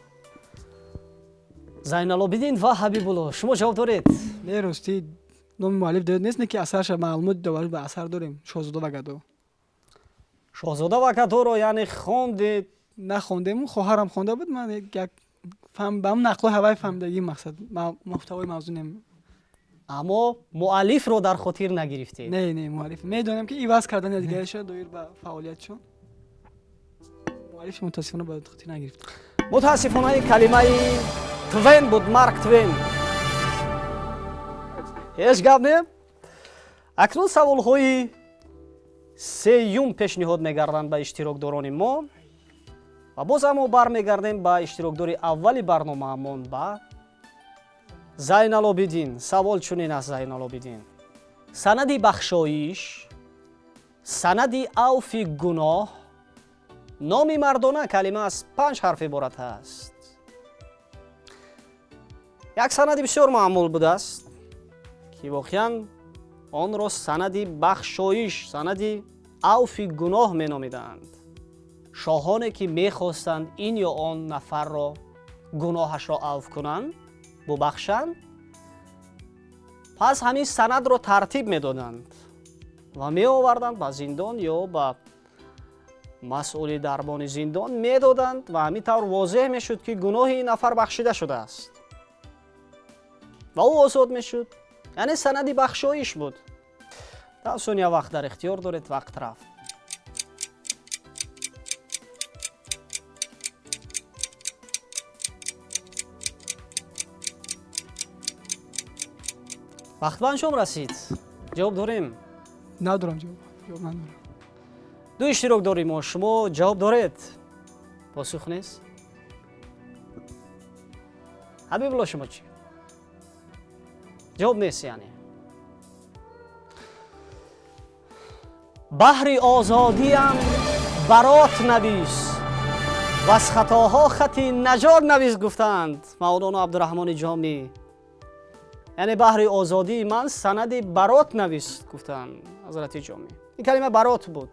[SPEAKER 1] Зайналобидин ва Ҳабибулло, шумо ҷавоб доред?
[SPEAKER 2] Не, ростӣ номи муаллиф доред нест, не ки асарша маълумот доварӣ ба асар дорем. Шоҳзода ва гадо.
[SPEAKER 1] Шоҳзода ва гадоро яъне хондед?
[SPEAKER 2] Нахондем, хоҳарам хонда буд, ман як фаҳм ба ҳам нақлҳои ҳавай фаҳмидагӣ мақсад муҳтавои мавзӯъ нем.
[SPEAKER 1] Аммо муаллифро дар хотир нагирифтед?
[SPEAKER 2] Не, не, муаллиф медонем ки иваз кардани дигарашро доир ба фаъолиятшон. Муаллиф мутаассифона ба хотир нагирифт.
[SPEAKER 1] Мутаассифона ин калимаи Твен буд, Марк Твен. Ҳеҷ гап не? Акнун саволҳои сеюм пешниҳод мегарданд ба иштирокдорони мо ва боз ҳам мо бармегардем ба иштирокдори аввали барномаамон, ба Зайналобидин. Савол чунин аст, Зайналобидин: санади бахшоиш, санади авфи гуноҳ, номи мардона, калима аз 5 ҳарф иборат аст. Як санади бисёр маъмул будааст ки воқеан онро санади бахшоиш, санади авфи гуноҳ меномиданд. Шоҳоне ки мехостанд ин ё он нафарро гуноҳашро авф кунанд, бубахшанд, пас ҳамин санадро тартиб медоданд ва меоварданд ба зиндон ё ба масъули дарбони зиндон медоданд ва ҳамин тавр возеҳ мешуд ки гуноҳи ин нафар бахшида шудааст ва ӯ озод мешуд. Яъне санади бахшоиш буд. 10 сония вақт дар ихтиёр доред, вақт рафт. Вақт ба анҷом расид. Ҷавоб дорем?
[SPEAKER 2] Надорам ҷавоб. Ҷавоб надорам.
[SPEAKER 1] Ду иштирок дорем мо. Шумо ҷавоб доред? Посух нест? Ҳабибулло, шумо чӣ? Ҷавоб нест яъне. Баҳри озодиям барот навис, ваз хатоҳо хати наҷот навис, гуфтанд Мавлоно Абдураҳмони Ҷомӣ. Яъне баҳри озодии ман санади барот навис, гуфтанд ҳазрати Ҷомӣ. Ин калима барот буд.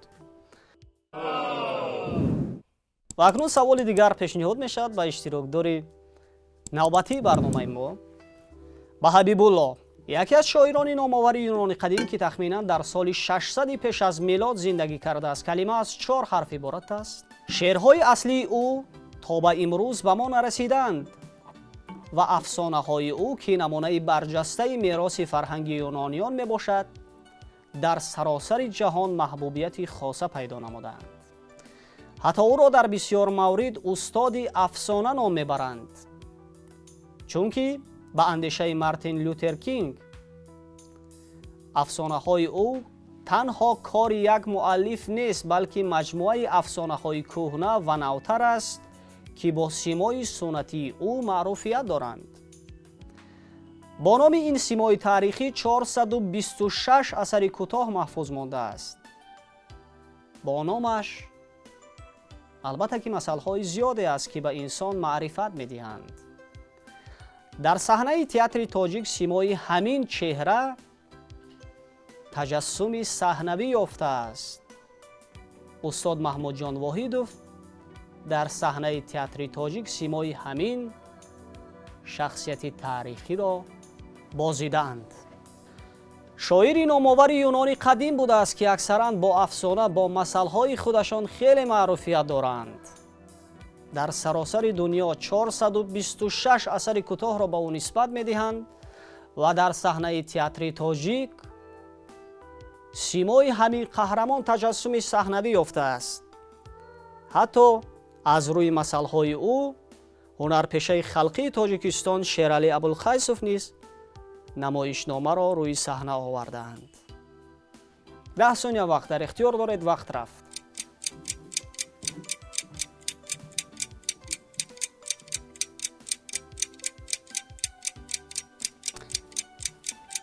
[SPEAKER 1] Ва акнун саволи дигар пешниҳод мешавад ба иштирокдори навбатии барномаи мо, ба Ҳабибулло, яке аз шоирони номовари юнони қадим ки тахминан дар соли 600 пеш аз милод зиндагӣ кардааст. Калима аз 4 ҳарф иборат аст. Шеърҳои аслии ӯ то ба имрӯз ба мо нарасиданд ва афсонаҳои ӯ ки намунаи барҷастаи мероси фарҳанги юнониён мебошад, дар саросари ҷаҳон маҳбубияти хоса пайдо намуданд. Ҳатто ӯро дар бисёр маврид устоди афсона ном мебаранд, чунки ба андешаи Мартин Лютер Кинг афсонаҳои ӯ танҳо кори як муаллиф нест, балки маҷмӯаи афсонаҳои кӯҳна ва навтар аст ки бо симои суннатии ӯ маъруфият доранд. Бо номи ин симои таърихӣ 426 асари кӯтоҳ маҳфуз мондааст. Бо номаш албатта ки масъалаҳои зиёде аст, ки ба инсон маърифат медиҳанд. Дар саҳнаи театри тоҷик симои ҳамин чеҳра таҷассуми саҳнавӣ ёфтааст. Устод Маҳмудҷон Воҳидов дар саҳнаи театри тоҷик симои ҳамин шахсияти таърихиро бозидаанд. Шоири номовари юнони қадим будааст, ки аксаран бо афсона, бо масъалҳои худашон хеле маъруфият доранд. Дар саросари дунё 426 асари кӯтоҳро ба ӯ нисбат медиҳанд ва дар саҳнаи театри тоҷик симои ҳамин қаҳрамон таҷассуми саҳнавӣ ёфтааст. Ҳатто аз рӯи масъалҳои ӯ ҳунарпешаи халқии Тоҷикистон Шералӣ Абулқайсов низ намоишномаро рӯи саҳна овардаанд. 10 сония вақт дар ихтиёр доред, вақт рафт.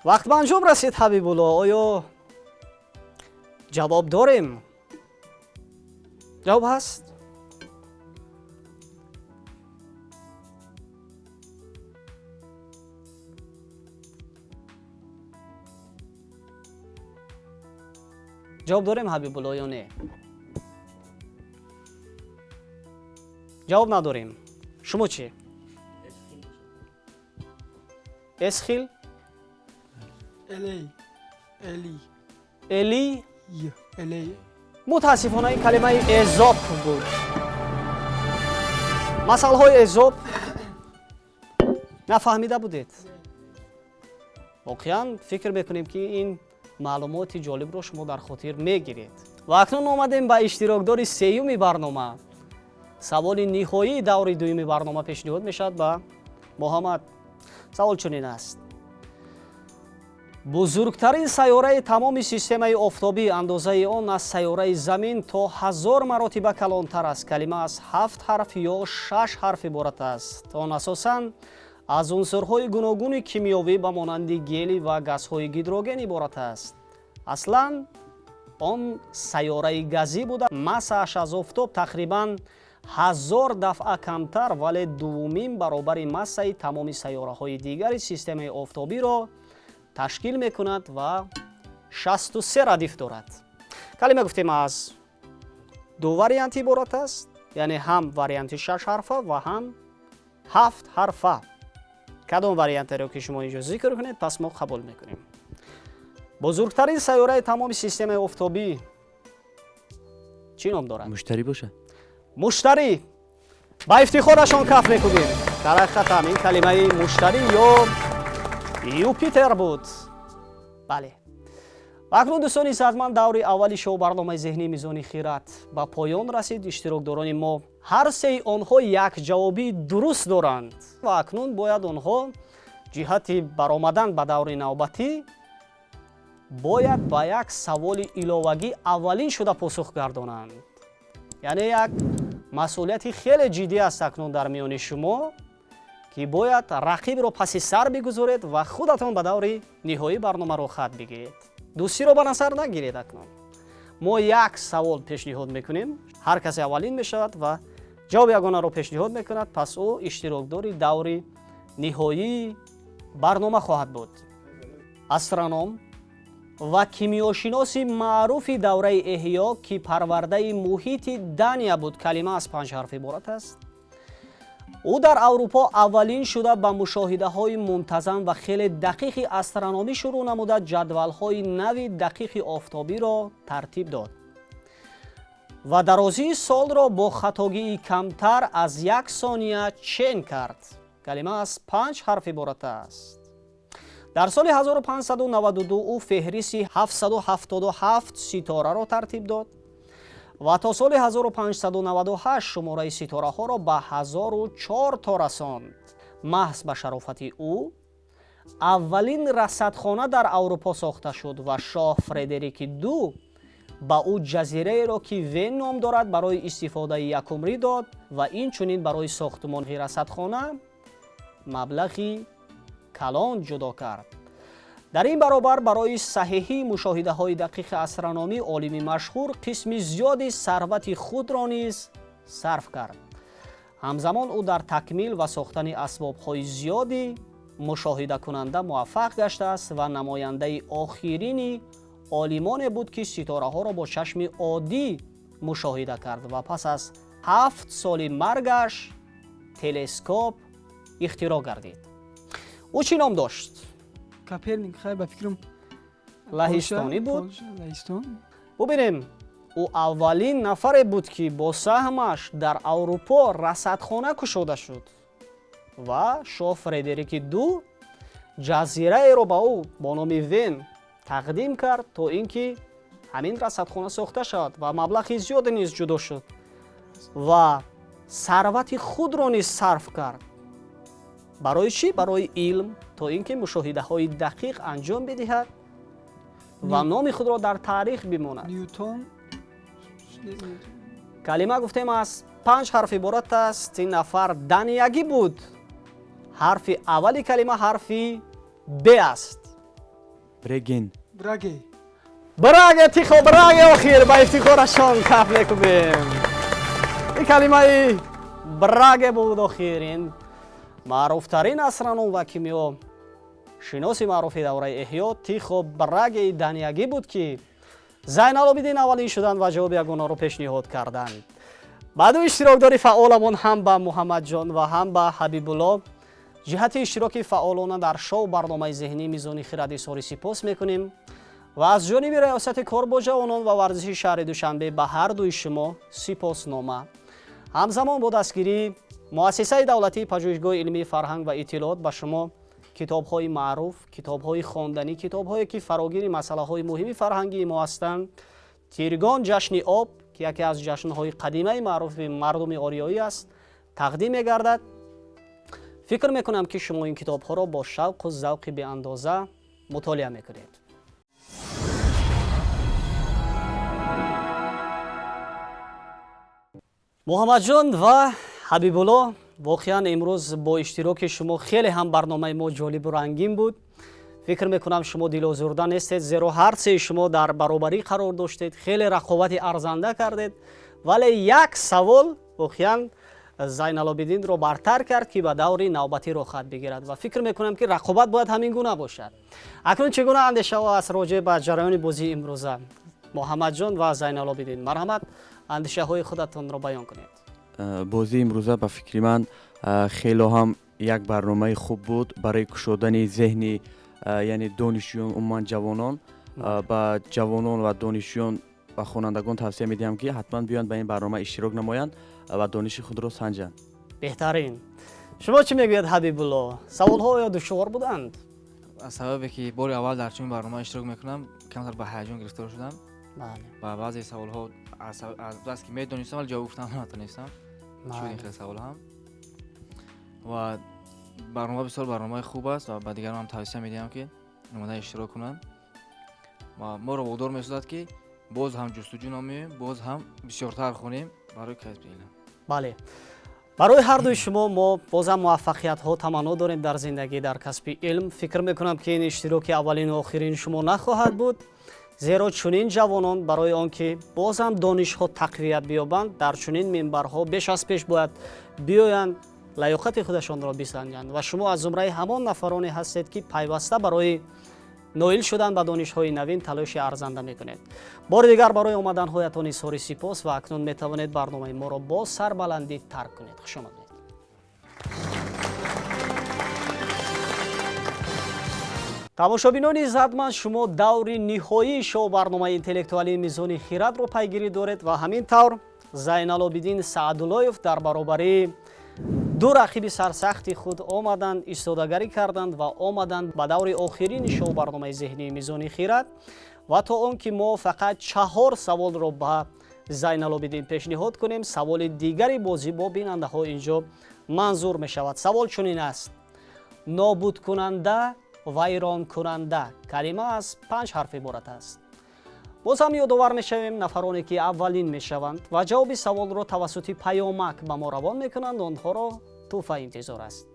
[SPEAKER 1] Вақт ба анҷом расид, Ҳабибулло. Оё ҷавоб дорем? Ҷавоб ҳаст? Ҷавоб дорем, Ҳабибулло, ё не? Ҷавоб надорем. Шумо чӣ? Эсхил?
[SPEAKER 2] Элей. Эли.
[SPEAKER 1] Эли?
[SPEAKER 2] Элей.
[SPEAKER 1] Мутаассифона ин калимаи эзоп буд. Масъалаҳои эзоп нафаҳмида будед. Воқеан фикр мекунем, ки ин маълумоти ҷолибро шумо дар хотир мегиред. Ва акнун омадем ба иштирокдори сеюми барнома. Саволи ниҳоии даври дуюми барнома пешниҳод мешавад ба Муҳаммад. Савол чунин аст. Бузургтарин сайёраи тамоми системаи офтобӣ, андозаи он аз сайёраи Замин то 1000 маротиба калонтар аст. Калима аз 7 ҳарф ё 6 ҳарф иборат аст. Он асосан аз унсурҳои гуногуни кимиёвӣ ба монанди гелий ва газҳои гидроген иборат аст. Аслан он сайёраи газӣ буда, массааш аз офтоб тақрибан 1000 дафъа камтар, вале дуввумин баробари массаи тамоми сайёраҳои дигари системаи офтобиро ташкил мекунад ва 63 радиф дорад. Калима гуфтем аз ду вариант иборат аст, яъне ҳам варианти 6 ҳарфа ва ҳам 7 ҳарфа. Кадом вариантеро ки шумо инҷо зикр кунед, пас мо қабул мекунем. Бузургтарин сайёраи тамоми системаи офтобӣ чӣ ном дорад?
[SPEAKER 3] Муштарӣ бошад.
[SPEAKER 1] Муштарӣ. Ба ифтихорашон каф мекунем. Дар ҳақиқатам ин калимаи муштарӣ ё Юпитер буд. Бале. Ва акнун дӯстони иззатманд, даври аввали шоу барномаи зеҳнии Мизони хират ба поён расид. Иштирокдорони мо ҳар сеи онҳо як ҷавоби дуруст доранд ва акнун бояд онҳо ҷиҳати баромадан ба даври навбатӣ бояд ба як саволи иловагӣ аввалин шуда посух гардонанд. Яъне як масъулияти хеле ҷиддӣ аст акнун дар миёни шумо, ки бояд рақибро паси сар бигузоред ва худатон ба даври ниҳоии барномаро хат бигиред. Дӯстиро ба назар нагиред. Акнун мо як савол пешниҳод мекунем, ҳар касе аввалин мешавад ва ҷавоби ягонаро пешниҳод мекунад, пас ӯ иштирокдори даври ниҳоии барнома хоҳад буд. Астроном ва кимиёшиноси маъруфи давраи эҳё, ки парвардаи муҳити Дания буд, калима аз 5 ҳарф иборат аст. Ӯ дар Аврупо аввалин шуда ба мушоҳидаҳои мунтазам ва хеле дақиқи астрономӣ шурӯъ намуда, ҷадвалҳои нави дақиқи офтобиро тартиб дод ва дарозии солро бо хатогии камтар аз 1 сония чен кард. Калима аз 5 ҳарф иборат аст. Дар соли 1592 ӯ феҳристи 777 ситораро тартиб дод ва то соли 1598 шумораи ситораҳоро ба 1004 то расонд. Маҳз ба шарофати ӯ аввалин расадхона дар Аврупо сохта шуд ва шоҳ Фредерики II ба ӯ ҷазираеро, ки Вен ном дорад, барои истифодаи якумрӣ дод ва инчунин барои сохтумони расадхона маблағи калон ҷудо кард. Дар ин баробар барои саҳиҳии мушоҳидаҳои дақиқи астрономӣ олими машҳур қисми зиёди сарвати худро низ сарф кард. Ҳамзамон ӯ дар такмил ва сохтани асбобҳои зиёди мушоҳидакунанда муваффақ гаштааст ва намояндаи охирини олимоне буд, ки ситораҳоро бо чашми оддӣ мушоҳида кард ва пас аз 7 соли маргаш телескоп ихтироъ гардид. Ӯ чӣ ном дошт?
[SPEAKER 2] Коперник, хайр, ба фикрам
[SPEAKER 1] лаҳистонӣ буд.
[SPEAKER 2] Лаҳистон.
[SPEAKER 1] Бубинем, ӯ аввалин нафаре буд, ки бо саҳмаш дар Аврупо расадхона кушода шуд ва шоҳ Фредерики ду ҷазираеро ба ӯ бо номи Вен тақдим кард, то ин ки ҳамин расадхона сохта шавад ва маблағи зиёде низ ҷудо шуд ва сарвати худро низ сарф кард. Барои чӣ? Барои илм, то ин ки мушоҳидаҳои дақиқ анҷом бидиҳад ва номи худро дар таърих бимонад.
[SPEAKER 2] Ньютон.
[SPEAKER 1] Калима гуфтем аз 5 ҳарф иборат аст. Ин нафар даниягӣ буд. Ҳарфи аввали калима ҳарфи Б аст.
[SPEAKER 3] Бреген.
[SPEAKER 2] Браге.
[SPEAKER 1] Браге, Тихо Браге, охир ба ифтихорашон каф мекунем. Ин калимаи Браге буд охир. Ин маъруфтарин астроном ва кимиё шиноси маъруфи давраи эҳё Тихо Брагеи даниягӣ буд, ки Зайналобидин аввалин шуданд ва ҷавоби ягонаро пешниҳод карданд. Баъду иштирокдори фаъоламон ҳам ба Муҳаммадҷон ва ҳам ба Ҳабибулло ҷиҳати иштироки фаъолона дар шоу барномаи зеҳнии Мизони хирад изҳори сипос мекунем ва аз ҷониби раёсати кор бо ҷавонон ва варзиши шаҳри Душанбе ба ҳар дуи шумо сипоснома. Ҳамзамон бо дастгирии муассисаи давлатии пажӯҳишгоҳи илмии фарҳанг ва иттилоот ба шумо китобҳои маъруф, китобҳои хонданӣ, китобҳое ки фарогири масъалаҳои муҳими фарҳангии мо ҳастанд, Тиргон ҷашни об, ки яке аз ҷашнҳои қадимаи маъруфи мардуми ориёӣ аст, тақдим мегардад. Фикр мекунам, ки шумо ин китобҳоро бо шавқу завқи беандоза мутолиа мекунед. Муҳаммадҷон ва Ҳабибулло, воқеан имрӯз бо иштироки шумо хеле ҳам барномаи мо ҷолибу рангин буд. Фикр мекунам, шумо дилозурда нестед, зеро ҳар сеи шумо дар баробарӣ қарор доштед, хеле рақобати арзанда кардед, вале як савол воқеан Зайналобидинро бартар кард, ки ба даври навбатӣ роҳхат бигирад ва фикр мекунам, ки рақобат бояд ҳамин гуна бошад. Акнун чӣ гуна андешаҳо аст роҷеъ ба ҷараёни бозии имрӯза? Муҳаммадҷон ва Зайналобидин, марҳамат, андешаҳои худатонро баён кунед.
[SPEAKER 3] Бозии имрӯза ба фикри ман хело ҳам як барномаи хуб буд барои кушодани зеҳни, яъне донишҷӯён, умуман ҷавонон. Ба ҷавонон ва донишҷӯён ва хонандагон тавсия медиҳам, ки ҳатман биёянд ба ин барнома иштирок намоянд ва дониши худро санҷанд.
[SPEAKER 1] Беҳтарин. Шумо чӣ мегӯяд, Ҳабибулло? Саволҳо оё душвор буданд?
[SPEAKER 4] Аз сабабе ки бори аввал дар чунин барнома иштирок мекунам, камтар ба ҳаяҷон гирифтор шудам. Ба баъзе саволҳо аз бас ки медонистам, вале ҷавоб гуфтан натонистам. Шуд ин хел савол ҳам. Ва барнома бисёр барномаи хуб аст ва ба дигарон ҳам тавсия медиҳам, ки омода иштирок кунанд. Ва моро водор месозад, ки боз ҳам ҷустуҷӯ намоем, боз ҳам бисёртар хонем барои касби илм.
[SPEAKER 1] Бале. Барои ҳар дуи шумо мо бозам муваффақиятҳо таманно дорем дар зиндагӣ, дар касби илм. Фикр мекунам, ки ин иштироки аввалину охирини шумо нахоҳад буд, зеро чунин ҷавонон барои он ки бозам донишҳо тақвият биёбанд, дар чунин минбарҳо беш аз пеш бояд биёянд, лаёқати худашонро бисанҷанд ва шумо аз зумраи ҳамон нафароне ҳастед, ки пайваста барои ноил шудан ба донишҳои навин талоши арзанда мекунед. Бори дигар барои омаданҳоятон изҳори сипос ва акнун метавонед барномаи моро бо сарбаландӣ тарк кунед. Хуш омадед. Тамошобинони иззатманд, шумо даври ниҳоии шоу барномаи интеллектуалии Мизони хирадро пайгирӣ доред ва ҳамин тавр Зайналобидин Саъдуллоев дар баробарии ду рақиби сарсахти худ омаданд, истодагарӣ карданд ва омаданд ба даври охирини шоу барномаи зеҳнии Мизони хирад ва то он ки мо фақат 4 саволро ба Зайналобидин пешниҳод кунем, саволи дигари бозӣ бо бинандаҳо инҷо манзур мешавад. Савол чунин аст: нобудкунанда, вайронкунанда. Калима аз 5 ҳарф иборат аст. Боз ҳам ёдовар мешавем, нафароне ки аввалин мешаванд ва ҷавоби саволро тавассути паёмак ба мо равон мекунанд, онҳоро тӯҳфа интизор аст.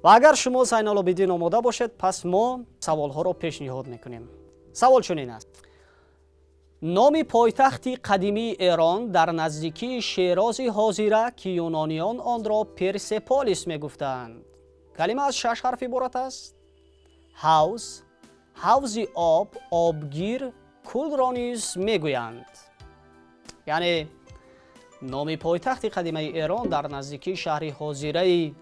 [SPEAKER 1] Ва агар шумо, Зайналобиддин, омода бошед, пас мо саволҳоро пешниҳод мекунем. Савол чунин аст: номи пойтахти қадимии Эрон дар наздикии Шерози ҳозира, ки юнониён онро Персеполис мегуфтанд. Калима аз шаш ҳарф иборат аст. Ҳавз, ҳавзи об, обгир, кулро низ мегӯянд. Яъне номи пойтахти қадимаи Эрон дар наздикии шаҳри ҳозираи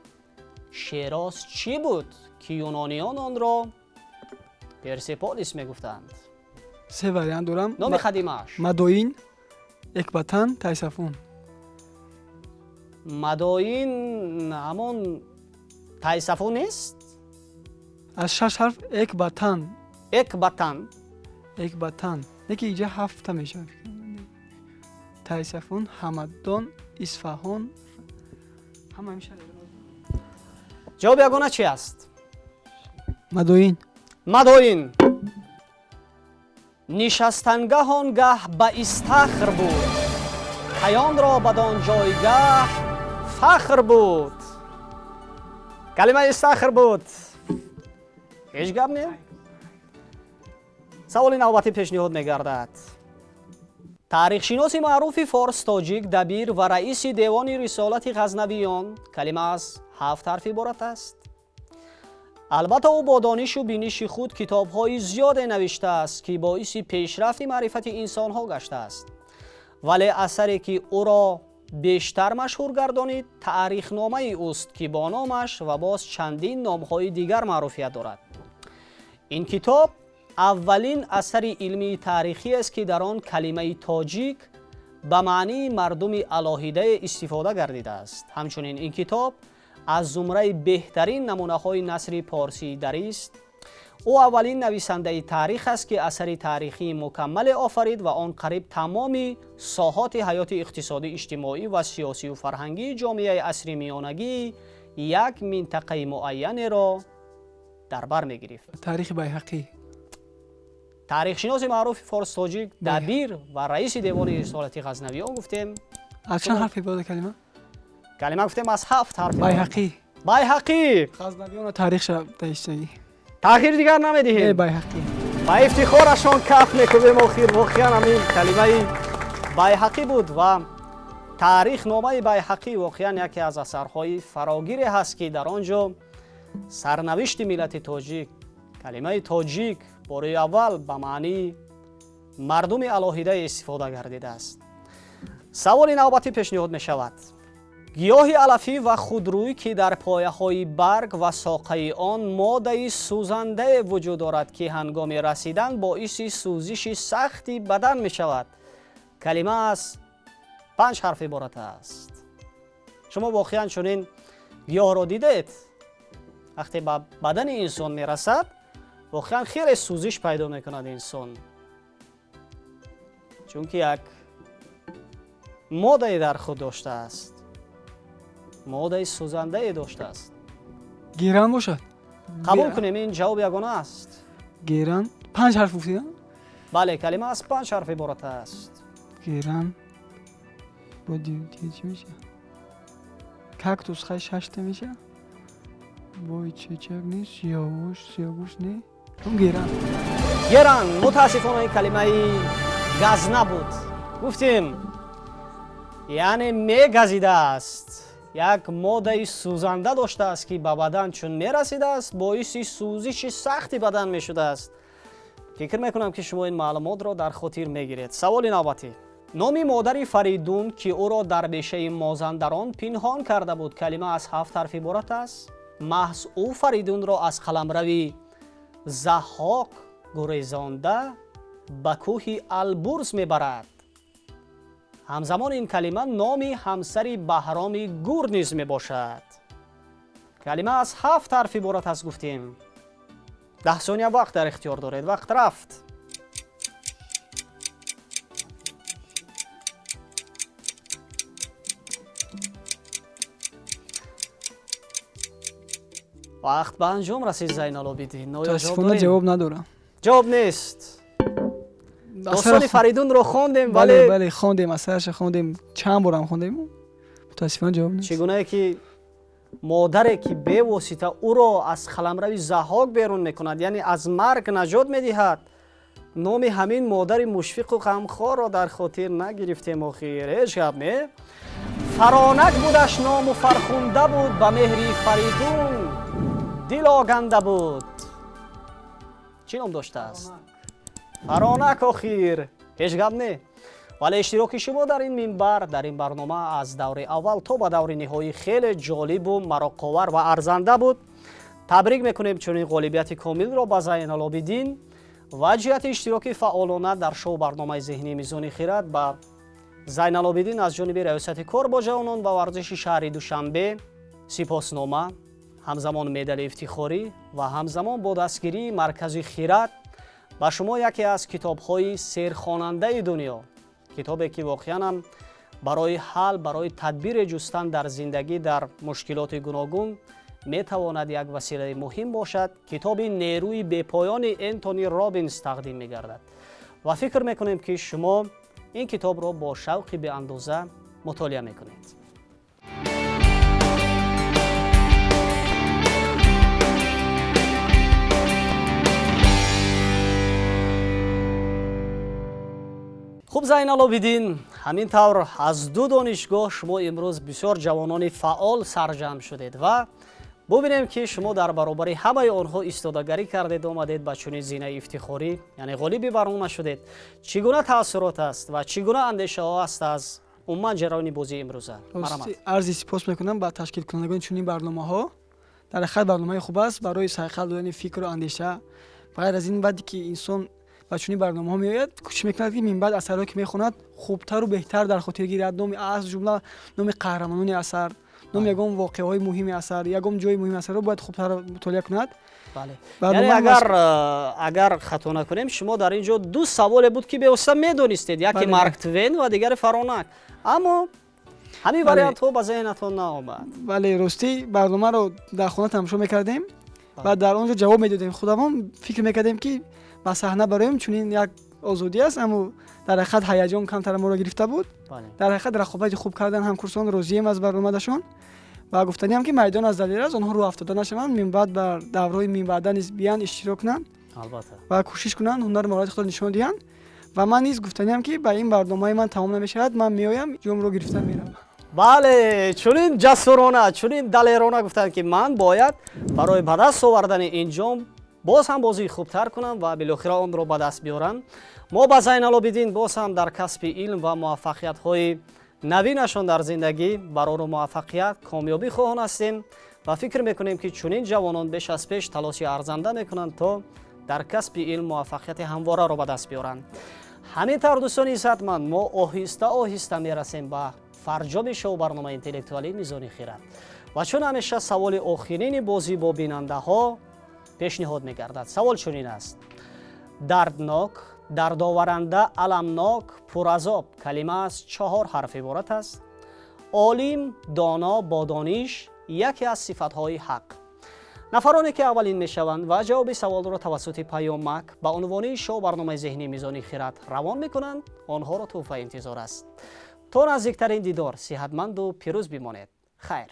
[SPEAKER 1] Шероз чӣ буд, ки юнониён онро Персеполис мегуфтанд?
[SPEAKER 2] Се вариант дорам.
[SPEAKER 1] Номи қадимааш.
[SPEAKER 2] Мадоин, Экбатан, Тайсафун.
[SPEAKER 1] Мадоин ҳамон Тайсафун нест?
[SPEAKER 2] Аз шаш ҳарф Экбатан.
[SPEAKER 1] Экбатан.
[SPEAKER 2] Экбатан. Неки иҷа ҳафта мешавад. Тайсафун, Ҳамадон, Исфаҳон, ҳама мешавад.
[SPEAKER 1] Ҷавоби ягона чи аст?
[SPEAKER 2] Мадоин.
[SPEAKER 1] Мадоин. Нишастангаҳ он гаҳ ба Истахр буд, каёнро бадон ҷойгаҳ фахр буд. Калимаи Истахр буд. Ҳеҷ гап не. Саволи навбатӣ пешниҳод мегардад. Таърихшиноси маъруфи форс тоҷик, дабир ва раиси девони рисолати Ғазнавиён. Калима аз ҳафт ҳарф иборат аст. Албатта, ӯ бо донишу биниши худ китобҳои зиёде навиштааст, ки боиси пешрафти маърифати инсонҳо гаштааст, вале асаре, ки ӯро бештар машҳур гардонид, таърихномаи ӯст, ки бо номаш ва боз чандин номҳои дигар маъруфият дорад. Ин китоб аввалин асари илмии таърихиест, ки дар он калимаи тоҷик ба маънии мардуми алоҳидае истифода гардидааст. Ҳамчунин ин китоб аз зумраи беҳтарин намунаҳои насри порсии дарист. Ӯ аввалин нависандаи таърих аст, ки асари таърихии мукаммале офарид ва он қариб тамоми соҳоти ҳаёти иқтисодӣ, иҷтимоӣ ва сиёсию фарҳангии ҷомеаи асри миёнагии як минтақаи муайянеро дар бар мегирифт.
[SPEAKER 2] Таърихи Байҳақӣ.
[SPEAKER 1] Таърихшиноси маъруфи форс тоҷик, дабир ва раиси девони рисолати Ғазнавиён гуфтем.
[SPEAKER 2] Аз чанд ҳарф иборат калима?
[SPEAKER 1] Калима гуфтем аз ҳафт ҳарф.
[SPEAKER 2] Байҳақӣ.
[SPEAKER 1] Байҳақӣ.
[SPEAKER 2] Ғазнавиёнро таърихша даиштагӣ.
[SPEAKER 1] Таъхир дигар намедиҳем.
[SPEAKER 2] Не, Байҳақӣ.
[SPEAKER 1] Ба ифтихорашон каф мекунем. Охир воқеан ҳамин калимаи Байҳақӣ буд ва таърихномаи Байҳақӣ воқеан яке аз асарҳои фарогире ҳаст, ки дар он ҷо сарнавишти миллати тоҷик, калимаи тоҷик бори аввал ба маънии мардуми алоҳидае истифода гардидааст. Саволи навбатӣ пешниҳод мешавад. Гиёҳи алафӣ ва худрӯй, ки дар пояҳои барг ва соқаи он моддаи сӯзандае вуҷуд дорад, ки ҳангоми расидан боиси сӯзиши сахти бадан мешавад. Калима аз панҷ ҳарф иборат аст. Шумо воқеан чунин гиёҳро дидед? Вақте ба бадани инсон мерасад, воқеан хеле сӯзиш пайдо мекунад инсон, чунки як моддае дар худ доштааст, моддаи сӯзандае доштааст.
[SPEAKER 2] Геран бошад.
[SPEAKER 1] Қабул кунем, ин ҷавоб ягона аст.
[SPEAKER 2] Геран. Панҷ ҳарф гуфтӣ?
[SPEAKER 1] Бале, калима аз панҷ ҳарф иборат аст.
[SPEAKER 2] Геран бо дига чӣ меша? Кактус хай шашта меша. Бой чечак нест, сиёҳгӯш, сиёҳгӯш не. Геран.
[SPEAKER 1] Геран. Мутаассифона, ин калимаи газна буд. Гуфтем, яъне мегазидааст, як моддаи сӯзанда доштааст, ки ба бадан чун мерасидааст, боиси сӯзиши сахти бадан мешудааст. Фикр мекунам, ки шумо ин маълумотро дар хотир мегиред. Саволи навбатӣ: номи модари Фаридун, ки ӯро дар бешаи Мозандарон пинҳон карда буд. Калима аз ҳафт ҳарф иборат аст. Маҳз ӯ Фаридунро аз қаламрави Заҳҳок гурезонда ба кӯҳи Албурз мебарад. Ҳамзамон ин калима номи ҳамсари Баҳроми Гур низ мебошад. Калима аз ҳафт ҳарф иборат аст гуфтем. 10 сония вақт дар ихтиёр доред. Вақт рафт. Вақт ба анҷом расид, Зайналобиддин.
[SPEAKER 2] Мутаассифона, ҷавоб надорам.
[SPEAKER 1] Ҷавоб нест. Достони Фаридунро хондем, вале
[SPEAKER 2] бале, хондем, асарша хондем, чанд борам хондем, мутаассифона ҷавоб нест.
[SPEAKER 1] Чӣ гунае ки Модаре ки бевосита ӯро аз қаламрави Заҳҳок берун мекунад, яъне аз марг наҷот медиҳад. Номи ҳамин модари мушфиқу ғамхорро дар хотир нагирифтем охир. Ҳеҷ гап не. Фаронак будаш ному фархунда буд, ба меҳри Фаридун дил оганда буд. Чӣ ном доштааст? Фаронак охир. Ҳеҷ гап не. Вале иштироки шумо дар ин минбар, дар ин барнома аз даври аввал то ба даври ниҳоӣ хеле ҷолибу мароқовар ва арзанда буд. Табрик мекунем чунин ғолибияти комилро ба Зайналобидин ва ҷиҳати иштироки фаъолона дар шоу барномаи зеҳнии Мизони хирад ба Зайналобидин аз ҷониби Раёсати кор бо ҷавонон ва варзиши шаҳри Душанбе сипоснома, ҳамзамон медали ифтихорӣ ва ҳамзамон бо дастгирии Маркази хирад ба шумо яке аз китобҳои серхонандаи дунё, китобе ки воқеан ҳам барои ҳал, барои тадбире ҷустан дар зиндагӣ дар мушкилоти гуногун метавонад як василаи муҳим бошад, китоби Нерӯи бепоёни Энтони Робинс тақдим мегардад. Ва фикр мекунем ки шумо ин китобро бо шавқи беандоза мутолиа мекунед. Хуб, Зайналобидин, ҳамин тавр аз ду донишгоҳ шумо имрӯз бисёр ҷавонони фаъол сарҷамъ шудед ва бубинем ки шумо дар баробари ҳамаи онҳо истодагарӣ кардед, омадед ба чунин зинаи ифтихорӣ, яъне ғолиби барнома шудед. Чӣ гуна таассурот аст ва чӣ гуна андешаҳо аст аз умуман ҷараёни бозии имрӯза?
[SPEAKER 2] Арзи сипос мекунам ба ташкилкунандагони чунин барномаҳо. Дар ҳақиқат барномаи хуб аст барои сайқал додани фикру андеша. Ғайр аз ин, баъде ки инсон ба чунин барномаҳо меояд, кӯшиш мекунад ки минбаъд асарҳое ки мехонад хубтару беҳтар дар хотир гирад. Номи аз ҷумла номи қаҳрамонони асар, номи ягон воқеаҳои муҳими асар, ягон ҷои муҳими асарро бояд хубтар мутолиа кунад.
[SPEAKER 1] Яъне агар хато накунем, шумо дар ин ҷо ду саволе буд ки бевосита медонистед, яке Марк Твен ва дигаре Фаронак, аммо ҳамин вариантҳо ба зеҳнатон наомад.
[SPEAKER 2] Бале, ростӣ барномаро дар хона тамошо мекардем ва дар он ҷо ҷавоб медодем. Худамон фикр мекардем ки ба саҳна бароем, чунин як озодӣ аст, аммо дар ҳақиқат ҳаяҷон камтар моро гирифта буд. Дар ҳақиқат рақобати хуб кардан ҳамкурсон, розием аз баромадашон ва гуфтаниам ки майдон аз далер аст, онҳо рӯ афтода нашаванд, минбаъд бар даврҳои минбаъда низ биянд, иштирок кунанд ва кӯшиш кунанд ҳунару маҳорати худро нишон диҳанд. Ва ман низ гуфтаниам ки ба ин барномаи ман тамом намешавад, ман меоям, ҷомро гирифта меравам.
[SPEAKER 1] Бале, чунин ҷасурона, чунин далерона гуфтанд ки ман бояд барои ба даст овардани ин ҷом боз ҳам бозии хубтар кунам ва билохира онро ба даст биёрам. Мо ба Зайналобидин боз ҳам дар касби илм ва муваффақиятҳои навинашон дар зиндагӣ барору муваффақият, комёбӣ хоҳон ҳастем ва фикр мекунем ки чунин ҷавонон беш аз пеш талоши арзанда мекунанд то дар касби илм муваффақияти ҳамвораро ба даст биёранд. Ҳамин тавр, дӯстони иззатманд, мо оҳиста оҳиста мерасем ба фарҷоми шоу барномаи интеллектуалии Мизони хирад ва чун ҳамеша саволи охирини бозӣ бо бинандаҳо пешниҳод мегардад. Савол чунин аст: дарднок, дардоваранда, аламнок, пуразоб калима аз 4 ҳарф иборат аст. Олим, доно, бо дониш яке аз сифатҳои ҳақ. Нафароне ки аввалин мешаванд ва ҷавоби саволро тавассути паёмак ба унвони шоу барномаи зеҳнии Мизони хирад равон мекунанд, онҳоро тӯҳфа интизор аст. То наздиктарин дидор сиҳатманду пирӯз бимонед. Хайр.